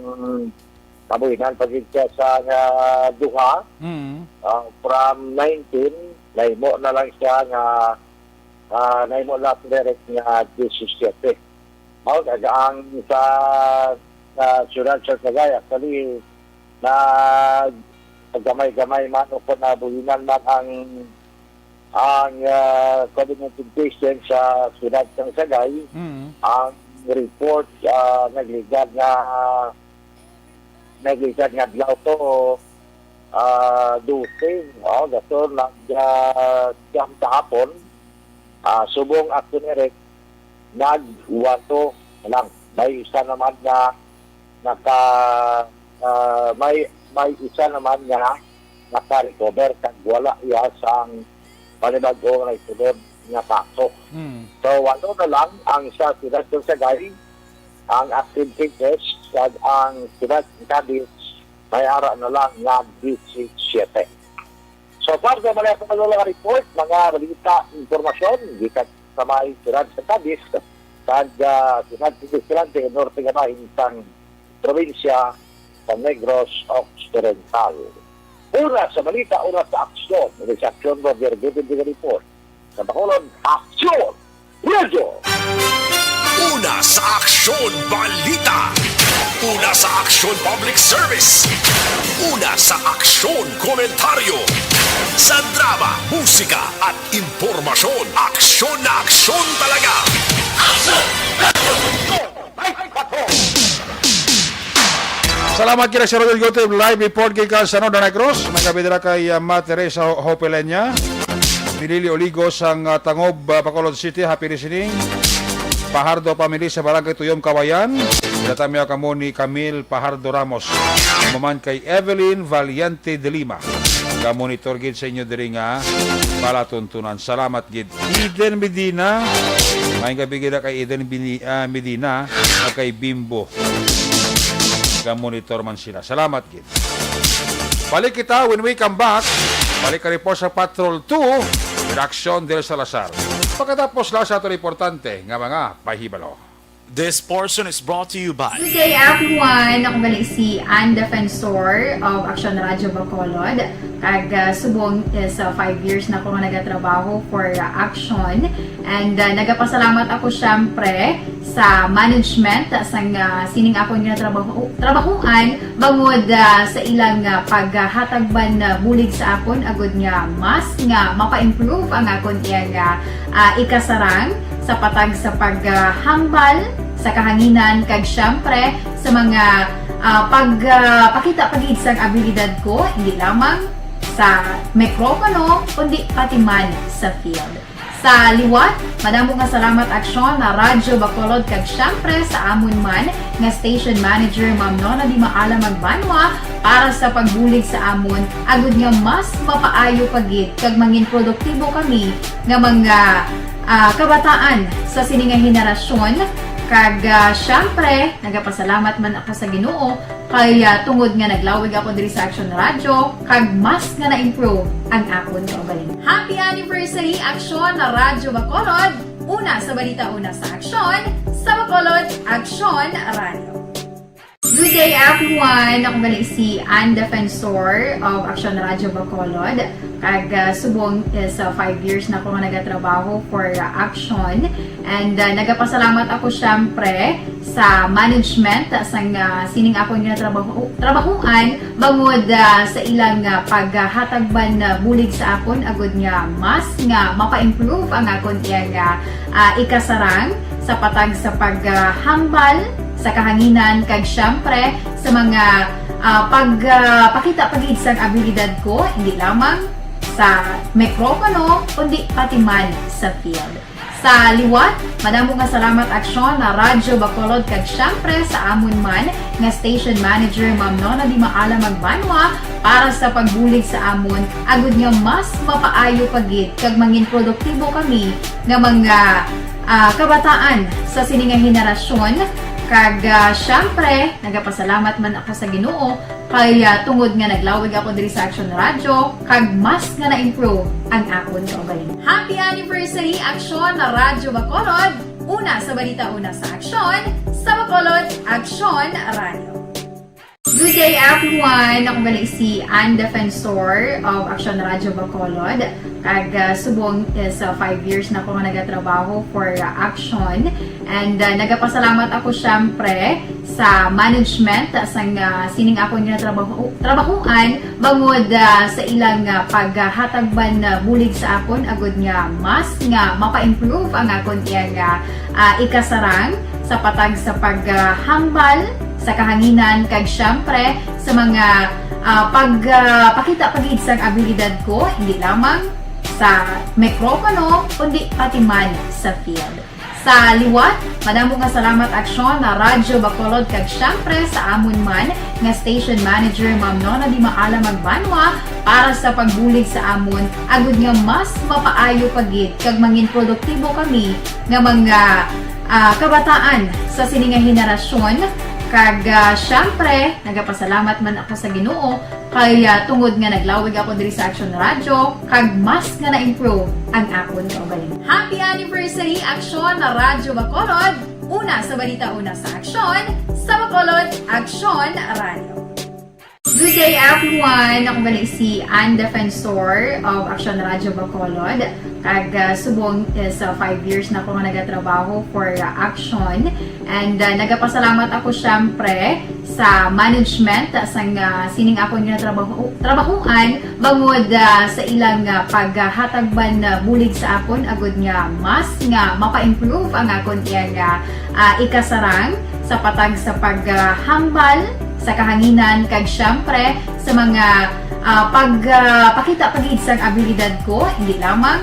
nabuhinan pa gid siya sa, ah, duha. Mm. Ah, from nineteen, nahimo na lang siya nga, ah, nahimo na direct nga disisiyete. Mao kag ang sa, sa siyudad sa Sagay, actually, na gamay-gamay man o kung nabuhinan man ang, ang, ah, covid nineteen patient sa siyudad sa Sagay, Mm. ang report, ah, nagligad nga, Nag-isa nga adlaw to, ah, dose, oh, gasto nag, ah, siyam kahapon, ah, subong Action Eric, nag-wato lang. May isa naman nga naka, ah, may, may isa naman nga naka-recover kag wala iya sang panibag-o nga nagsulod nga kaso. Mm. So, walo na lang ang sa Siyudad Gonzaga, ang active cases, kag ang Siyudad Cadiz, may ara na lang nga disisiete. So far, sa mga sa mga report, mga balita, impormasyon, gikan sa may Siyudad sa Cadiz, kag, ah, Siyudad sa Escalante, norte nga bahin sang probinsya sa Negros Occidental. Una sa balita, una sa aksyon, una sa aksyon, Roger Gutierrez report. Sa Bacolod, aksyon! Radyo! Una sa aksyon, balita. Una sa aksyon, public service. Una sa aksyon, komentaryo. Sa drama, musika, at impormasyon, aksyon na aksyon talaga. Aksyon! Salamat kina si Rodel Gutib. Live report gikan sa Northern Negros. May gabi dira kay, ah, Ma Teresa Ho-, Hopelenya. Ni Lily Oligos ang, ah, Tangob, ah, Bacolod City. Happy listening. Pahardo family sa Barangay Tuyom, Kawayan. Datami kamo ni Camille Pahardo Ramos. Maman kay Evelyn Valiente de Lima. Ka-monitor gid sa inyo diri nga palatuntunan. Salamat gid. Eden Medina. May gabi gid kay Eden Bini-, ah, Medina, kag kay Bimbo. Ka-monitor man sila. Salamat gid. Balik kita when we come back. Balik ka report sa Patrol two, Reaksyon del Salazar. Pagkatapos lang sa aton importante nga mga pahibalo. This portion is brought to you by Good day, everyone! Ako gali si Ann Defensor of Action Radio Bacolod. Kag, ah, subong is, ah, five years na ako nga nagatrabaho for, ah, Action. And, ah, nagapasalamat ako, syempre, sa management, ah, sang, ah, sining akon nga trabaho, trabahoan, bangod, ah, sa ilang, ah, paghatag man, ah, bulig sa akon, agud nga mas nga mapa-improve ang akon iya nga, ah, ikasarang sa patag sa paghambal sa kahanginan, kag syempre sa mga, ah, pag, ah, pakita pa gid sang abilidad ko, hindi lamang sa mikropono, kundi pati man sa field. Sa liwat, madamo nga salamat, Aksyon na Radyo Bacolod, kag syempre sa amon man nga station manager, Ma'am Nona Di Maala Magbanwa, para sa pagbulig sa amon, agud nga mas mapaayo pa gid kag mangin produktibo kami nga mga, ah, kabataan sa sini nga henerasyon. Kag, ah, syempre, nagapasalamat man ako sa Ginoo kay, ah, tungod nga naglawig ako diri sa Action Radio, kag mas nga na-improve ang akon kaugalingon. Happy anniversary, Action na Radyo Bacolod! Una sa balita, una sa aksyon, sa Bacolod, Action Radio. Good day, everyone! Ako gali si Ann Defensor of Action Radio Bacolod. Kag, ah, subong is, ah, five years na ako nga nagatrabaho for, ah, Action. And, ah, nagapasalamat ako, syempre, sa management, ah, sang, ah, sining akon nga trabaho, trabahoan, bangod, ah, sa ilang, ah, paghatag man, ah, bulig sa akon, agud nga mas nga mapa-improve ang akon iya nga, ah, ikasarang sa patag sa paghambal sa kahanginan, kag syempre sa mga, ah, pag, ah, pakita pa gid sang abilidad ko, hindi lamang sa mikropono, kundi pati man sa field. Sa liwat, madamo nga salamat, Aksyon na Radyo Bacolod, kag syempre sa amon man nga station manager, Ma'am Nona Di Maala Magbanwa, para sa pagbulig sa amon, agud nga mas mapaayo pa gid kag mangin produktibo kami nga mga, ah, kabataan sa sini nga henerasyon. Kag, ah, syempre, nagapasalamat man ako sa Ginoo kay, ah, tungod nga naglawig ako diri sa Action Radio, kag mas nga na-improve ang akon kaugalingon. Happy anniversary, Action na Radyo Bacolod! Una sa balita, una sa aksyon, sa Bacolod, Action Radio. Good day, everyone! Ako gali si Ann Defensor of Action Radio Bacolod. Kag, ah, subong is, ah, five years na ako nga nagatrabaho for, ah, Action. And, ah, nagapasalamat ako, syempre, sa management, ah, sang, ah, sining akon nga trabaho, trabahoan, bangod, ah, sa ilang, ah, paghatag man, ah, bulig sa akon, agud nga mas nga mapa-improve ang akon iya nga, ah, ikasarang sa patag sa paghambal sa kahanginan, kag siyempre sa mga, ah, pag, ah, pakita pa gid sang abilidad ko, hindi lamang sa mikropono, kundi pati man sa field. Sa liwat, madamo nga salamat, Aksyon na Radyo Bacolod, kag siyempre sa amon man nga station manager, Ma'am Nona Di Maala Magbanwa, para sa pagbulig sa amon, agud nga mas mapaayo pa gid kag mangin produktibo kami nga mga, ah, kabataan sa sini nga henerasyon. Kag, ah, siyempre, nagapasalamat man ako sa Ginoo kay, ah, tungod nga naglawig ako diri sa Aksyon Radyo, kag mas nga na-improve ang akon kaugalingon. Happy anniversary, Aksyon na Radyo Bacolod! Una sa balita, una sa aksyon, sa Bacolod, Aksyon Radyo. Good day, everyone! Ako gali si Ann Defensor of Aksyon Radyo Bacolod. Kag, ah, subong is, ah, five years na ako nga nagatrabaho for, ah, Aksyon. And, ah, nagapasalamat ako, syempre, sa management, ah, sang, ah, sining akon nga trabaho, trabahuan, bangod, ah, sa ilang, ah, paghatag man, ah, bulig sa akon, agud nga mas nga mapa-improve ang akon iyang, ah, ah, ikasarang sa patag sa paghambal sa kahanginan, kag syempre sa mga, ah, pag, ah, pakita pa gid sang abilidad ko, hindi lamang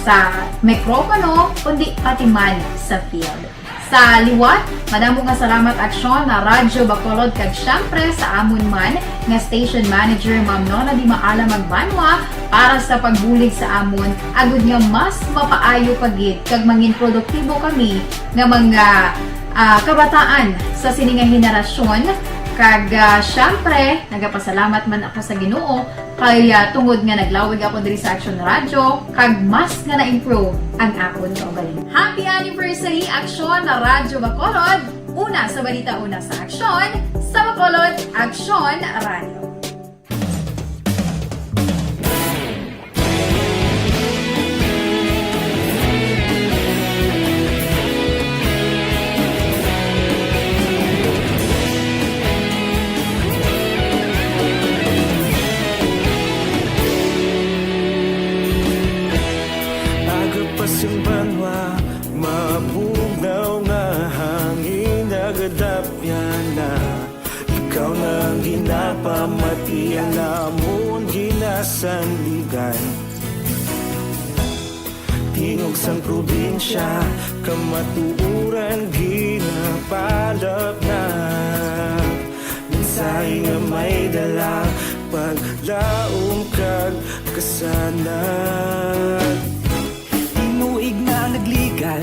sa mikropono, kundi pati man sa field. Sa liwat, madamo nga salamat, Aksyon na Radyo Bacolod, kag syempre sa amon man nga station manager, Ma'am Nona Di Maala Magbanwa, para sa pagbulig sa amon, agud nga mas mapaayo pa gid kag mangin produktibo kami nga mga, ah, kabataan sa sini nga henerasyon. Kag, ah, syempre, nagapasalamat man ako sa Ginoo kay, ah, tungod nga naglawig ako diri sa Aksyon Radyo, kag mas nga na-improve ang akon kaugalingon. Happy anniversary, Aksyon na Radyo Bacolod! Una sa balita, una sa aksyon, sa Bacolod, Aksyon Radyo. Aga pa sing banwa, mabugnaw nga hangin nagadapyan na. Ikaw na ang ginapamati, ang amon ginasandigan. Tingog sang probinsya, kamatuoran ginapalapnag. Mensahe nga may dala, paglaom kag kasanag. Tinuig na nagligan,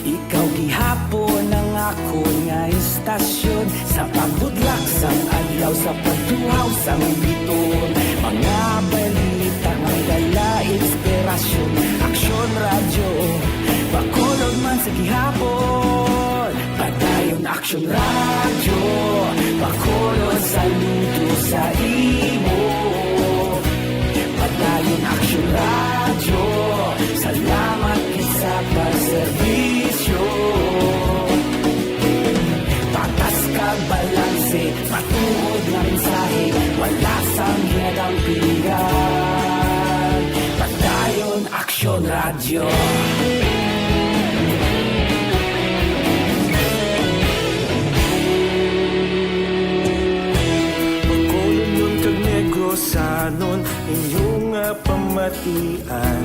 ikaw gihapon ang akon nga istasyon. Sa pagbudlak sang adlaw, sa pagtuhaw sang biton, mga balita nga may dala inspirasyon. Aksyon Radyo Bacolod man sa gihapon. Padayon Aksyon Radyo Bacolod, saludo sa imo. Padayon Aksyon Radyo, salamat gid sa pagserbisyo. Patas kag balanse, matuod nga mensahe, wala sang ginadampigan. Padayon Aksyon Radyo. Bacolodnon kag Negrosanon, inyo nga pamatian.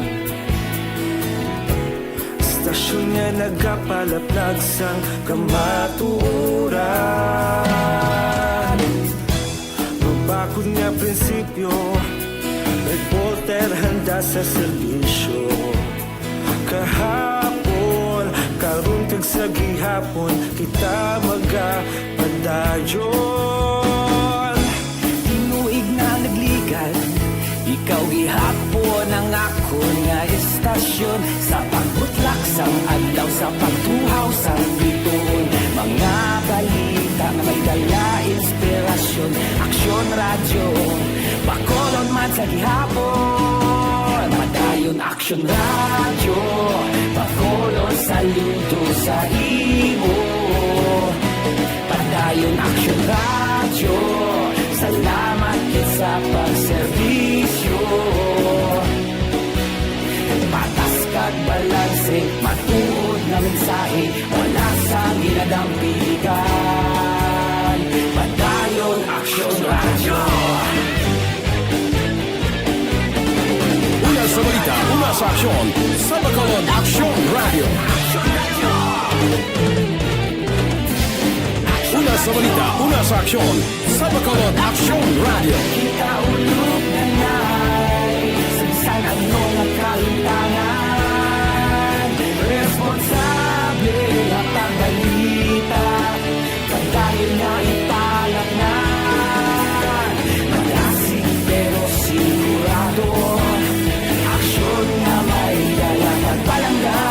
Istasyon nga nagapalaplag sang kamatuoran. Mabakod nga prinsipyo, reporter handa sa serbisyo. Kahapon, karon kag sa gihapon, kita magapadayon. Tinuig na nagligan, ikaw gihapon ang akon nga istasyon. Sa pagbutlak sang adlaw, sa pagtuhaw sang bituon, mga balita nga may dala inspirasyon. Aksyon Radyo Bacolod man sa gihapon. Padayon Aksyon Radyo Bacolod, saludo sa imo. Padayon Aksyon Radyo, salamat gid sa pagserbisyo. Patas kag balanse, matuod nga mensahe, wala sang ginadampigan. Sa aksyon, sa Bacolod Aksyon Radio. Una sa balita, una sa aksyon, sa Bacolod Aksyon Radio. Kita ulog na nai, sa bisan ano nga kalimtangan, responsable nga pagbalita. Pagdayon nga ipalaknad, malasig pero sigurado. Aksyon nga may dala kag palangga.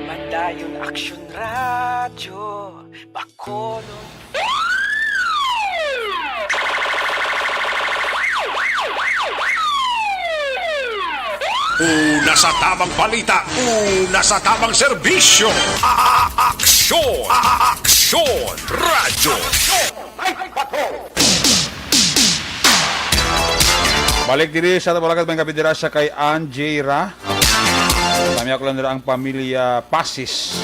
Padayon Aksyon Radyo, Bacolod. Una sa tamang balita, una sa tamang serbisyo. A-, a-, aksyon, a-, a-, aksyon, radyo. Balik diri sa Tabalagad, may kapidira siya kay Anjira. Kami ako lang nila ang pamilya Pasis.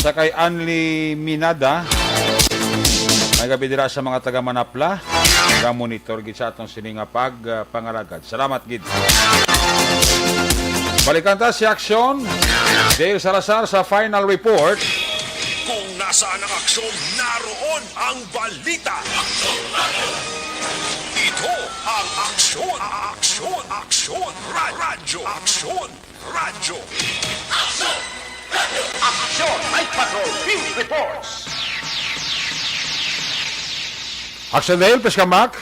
Sa kay Anli Minada, may kapidira sa mga taga Manapla. Ga-monitor gid sa atong sini nga pag, ah, pangalagad. Salamat gid. Balikan ta si Aksyon Dale Salazar sa final report. Kung nasaan ang aksyon, naroon ang balita. Ito ang Aksyon, Aksyon, Aksyon, Ra-, Radyo, Aksyon, Radyo. Aksyon! Aksyon! Night Patrol Field Reports! Aksyon Dale, please come back.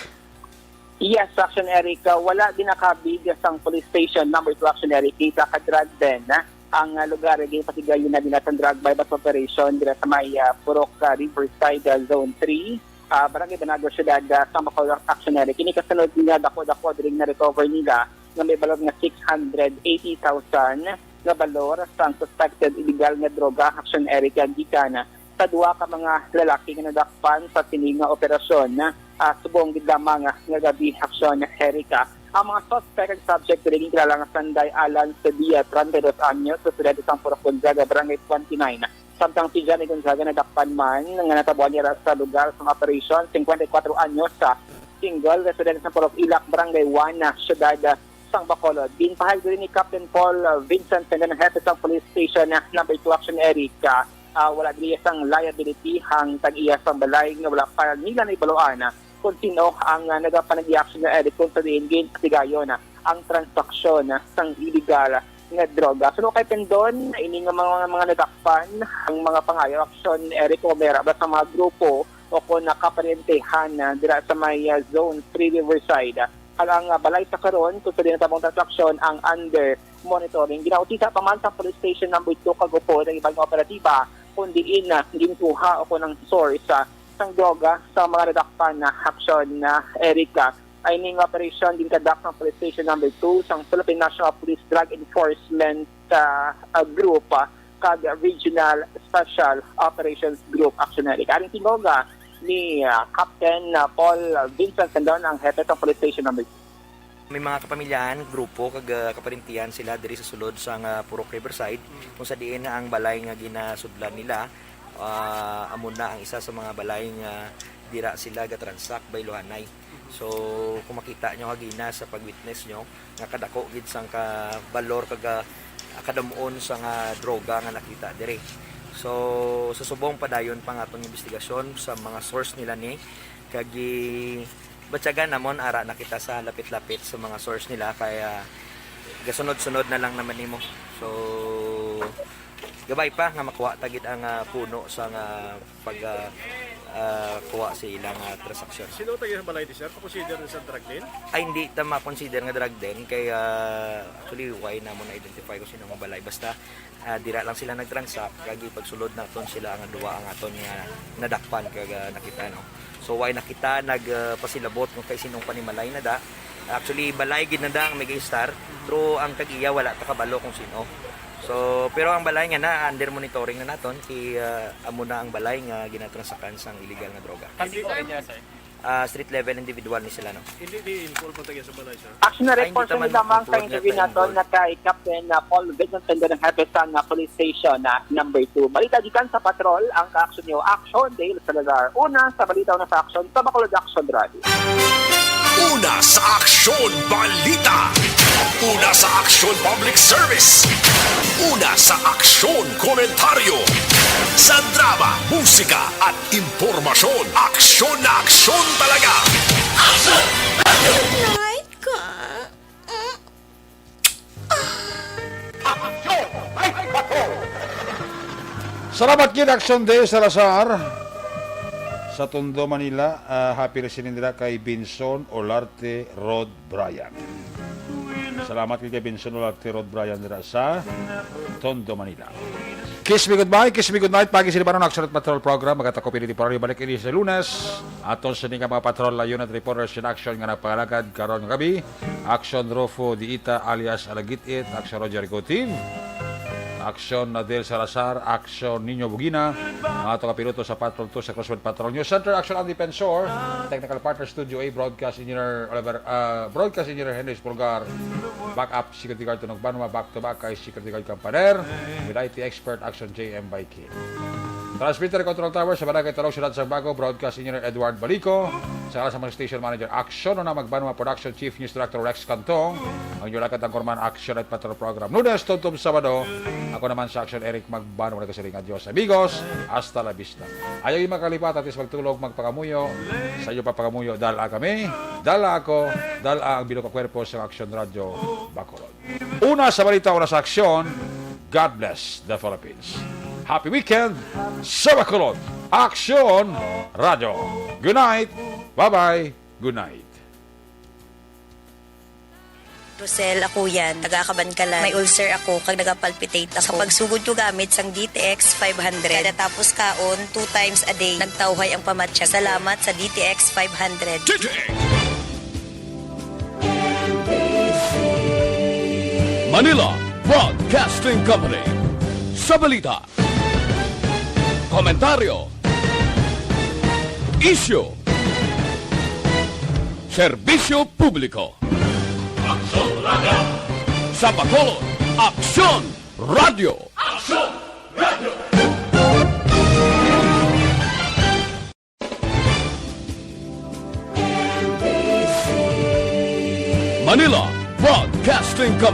Yes, Action Eric, uh, wala din nakabig sang police station number two, Action Eric, kita ka drug den, ah, ang, uh, lugar nga ginpatigayon na din sa drug buy-bust operation dira sa may, uh, Purok, uh, Riverside, uh, Zone three, uh, Barangay Banago, Siyudad, uh, sa Bacolod, Action Eric. Kini kasunod nga dako-dako diri na recover nila nga may balor nga six hundred eighty thousand nga balor sang suspected illegal nga droga, Action Eric, gikan sa duha ka mga lalaki nga nadakpan sa sini nga operasyon, ah, subong gid lamang nga gabi, Aksyon Erica. Ang mga suspect kag subject diri ginkilala nga Sanday Alan Sevilla, treinta y dos anyos, residente sang Purok Gonzaga, Barangay twenty-nine. Samtang si Johnny Gonzaga nadakpan man nga natabuan niya sa lugar sang operasyon, cincuenta y cuatro anyos, sa single, residente sang Purok Ilak, Barangay one, Siyudad sang Bacolod. Ginpahayag diri ni Captain Paul, uh, Vincent Pendon, hepe sang Police Station, uh, number two, Action Erica. Uh, wala diri sang liability ang tag-iya sang balay nga wala pa nila nahibaluan, uh, kung sino ang, uh, nagapanag-iya, Action Eric, kung sa diin ginpatigayon, uh, ang transaksyon, uh, sang illegal nga droga. Suno kay Pendon, ini nga mga, mga nadakpan ang mga pangayo, Action Eric, o may ra ba sa mga grupo o kung nakaparyentehan, uh, dira sa may, uh, Zone three Riverside. Ang, ah, balay sa karon, kung sa diin natabang transaksyon, ang under monitoring. Ginausisa pa man sa Police Station Number two kag upod ang iban nga operatiba kung diin na ginkuha o kung ang source, ah, sang droga sa mga nadakpan na aksyon na Erica. Ay ning operasyon ginkadak sang Police Station Number two sang Philippine National Police Drug Enforcement, ah, ah, Group, ah, kag Regional Special Operations Group, Action Eric. Aring tingog, ah, ni, ah, Captain, ah, Paul Vincent Sendon, ang hepe sa Police Station Number two. May mga kapamilyahan, grupo, kag, ah, kaparintihan sila diri sa sulod sa nga Purok Riverside, kung sa diin ang balay nga ginasudlan nila, ah, amo na ang isa sa mga balay nga dira sila gatransact, bayluhanay. So, kung makita nyo kagina sa pag-witness nyo, nga kadako gid sang kabalor kag, ah, kadam-on sa nga droga nga nakita diri. So, sa subong padayon pa nga atong investigasyon sa mga source nila ni, kag gi-, batyagan namon ara na kita sa lapit-lapit sa mga source nila, kaya gasunod-sunod na lang naman nimo. So, gabay pa nga makuha ta gid ang, ah, puno sa nga pag, ah, ah, kuha sa ilang, ah, transaksyon. Sino taga balay di, sir? Consider na sa drug den? Ay, hindi ta ma-consider nga drug den. Kay, ah, actually, why namo na-identify kung sino ang balay? Basta, ah, dira lang sila nag-transact, kag ipagsulod naton sila ang duwa ang aton nga nadakpan kag, ah, nakita, no? So, why nakita nag, ah, pasilabot kung kay sinong panimalay na da? Actually, balay gid na da ang may istar, pero ang tag-iya wala ta kabalo kung sino. So, pero ang balay nga na under monitoring na naton, kay, ah, amo na ang balay nga ginatransakan sang illegal nga droga. Kasi ko niya, sir. Ah, street level individual ni sila, no? Hindi di involved ang taga sa balay, sir. Action na report sa lamang sa interview naton na kay Captain, ah, Paul Vincent Tendero, hepe sa, ah, police station na number two. Balita gikan sa patrol, ang ka-action niyo, action, Dale Salazar. Una sa balita, una sa action, sa Bacolod Action Drive. Una sa aksyon, balita. Una sa aksyon, public service. Una sa aksyon, komentaryo. Sa drama, musika, at impormasyon, aksyon na aksyon talaga. Aksyon! Night ka. Salamat gid, Action Day Salazar. Sa Tondo, Manila, ah, happy listening dira kay Binson Olarte Rod Brian. Salamat kay Benson Olarte Rod Brian dira sa Tondo, Manila. Kiss me goodbye, kiss me goodnight. Pagi sini Banon Action at Patrol Program. Magatakop ini temporary, balik ini sa Lunes. Aton sini nga mga patrol, la unit reporters in action nga nagpangalagad karon nga gabi. Action Rufo Diita alias Alagitit, Action Roger Gotiv, Action Nadel Salazar, Action Nino Bugina, mga ato kapiloto sa Patrol two sa Crosswind Patrol News Center, Action Andy Pensor, technical partner Studio A, broadcast engineer Oliver, ah, broadcast engineer Henry Pulgar, backup security guard Tunog Banwa, back to back kay security guard Campaner, with I T expert Action J M Baiki. Transmitter Control Tower sa Barangay Tarong, Siyudad sang Bago, broadcast engineer Edward Balico, sa alas sa mga station manager Action, Nona Magbanwa Production, Chief News Director Rex Cantong, ang inyo lakad ang Korman Action at Patrol Program. Lunes, Tuntun, Sabado, ako naman sa Action, Eric Magbanwa, nagasiring, adios, amigos, hasta la vista. Ayaw yung makalipat, at least magtulog, magpangamuyo, sa iyo pa pangamuyo, dala kami, dala ako, dala ang bilog ka kwerpo sa Action Radio Bacolod. Una sa balita, una sa aksyon, God bless the Philippines. Happy weekend sa Bacolod. Aksyon Radio. Good night. Bye-bye. Good night. Rosel, ako yan. Taga Kabankalan. May ulcer ako, kag nagapalpitate ako. Sa pagsugod ko gamit sang D T X five hundred, kada tapos kaon, two times a day, nagtawhay ang pamatsyag. Salamat sa D T X five hundred. D T X. Manila Broadcasting Company. Sa balita, komentaryo, isyu, serbisyo publiko. Aksyon Radio. Sa Bacolod, Aksyon Radio. Aksyon Radio. Manila Broadcasting Company.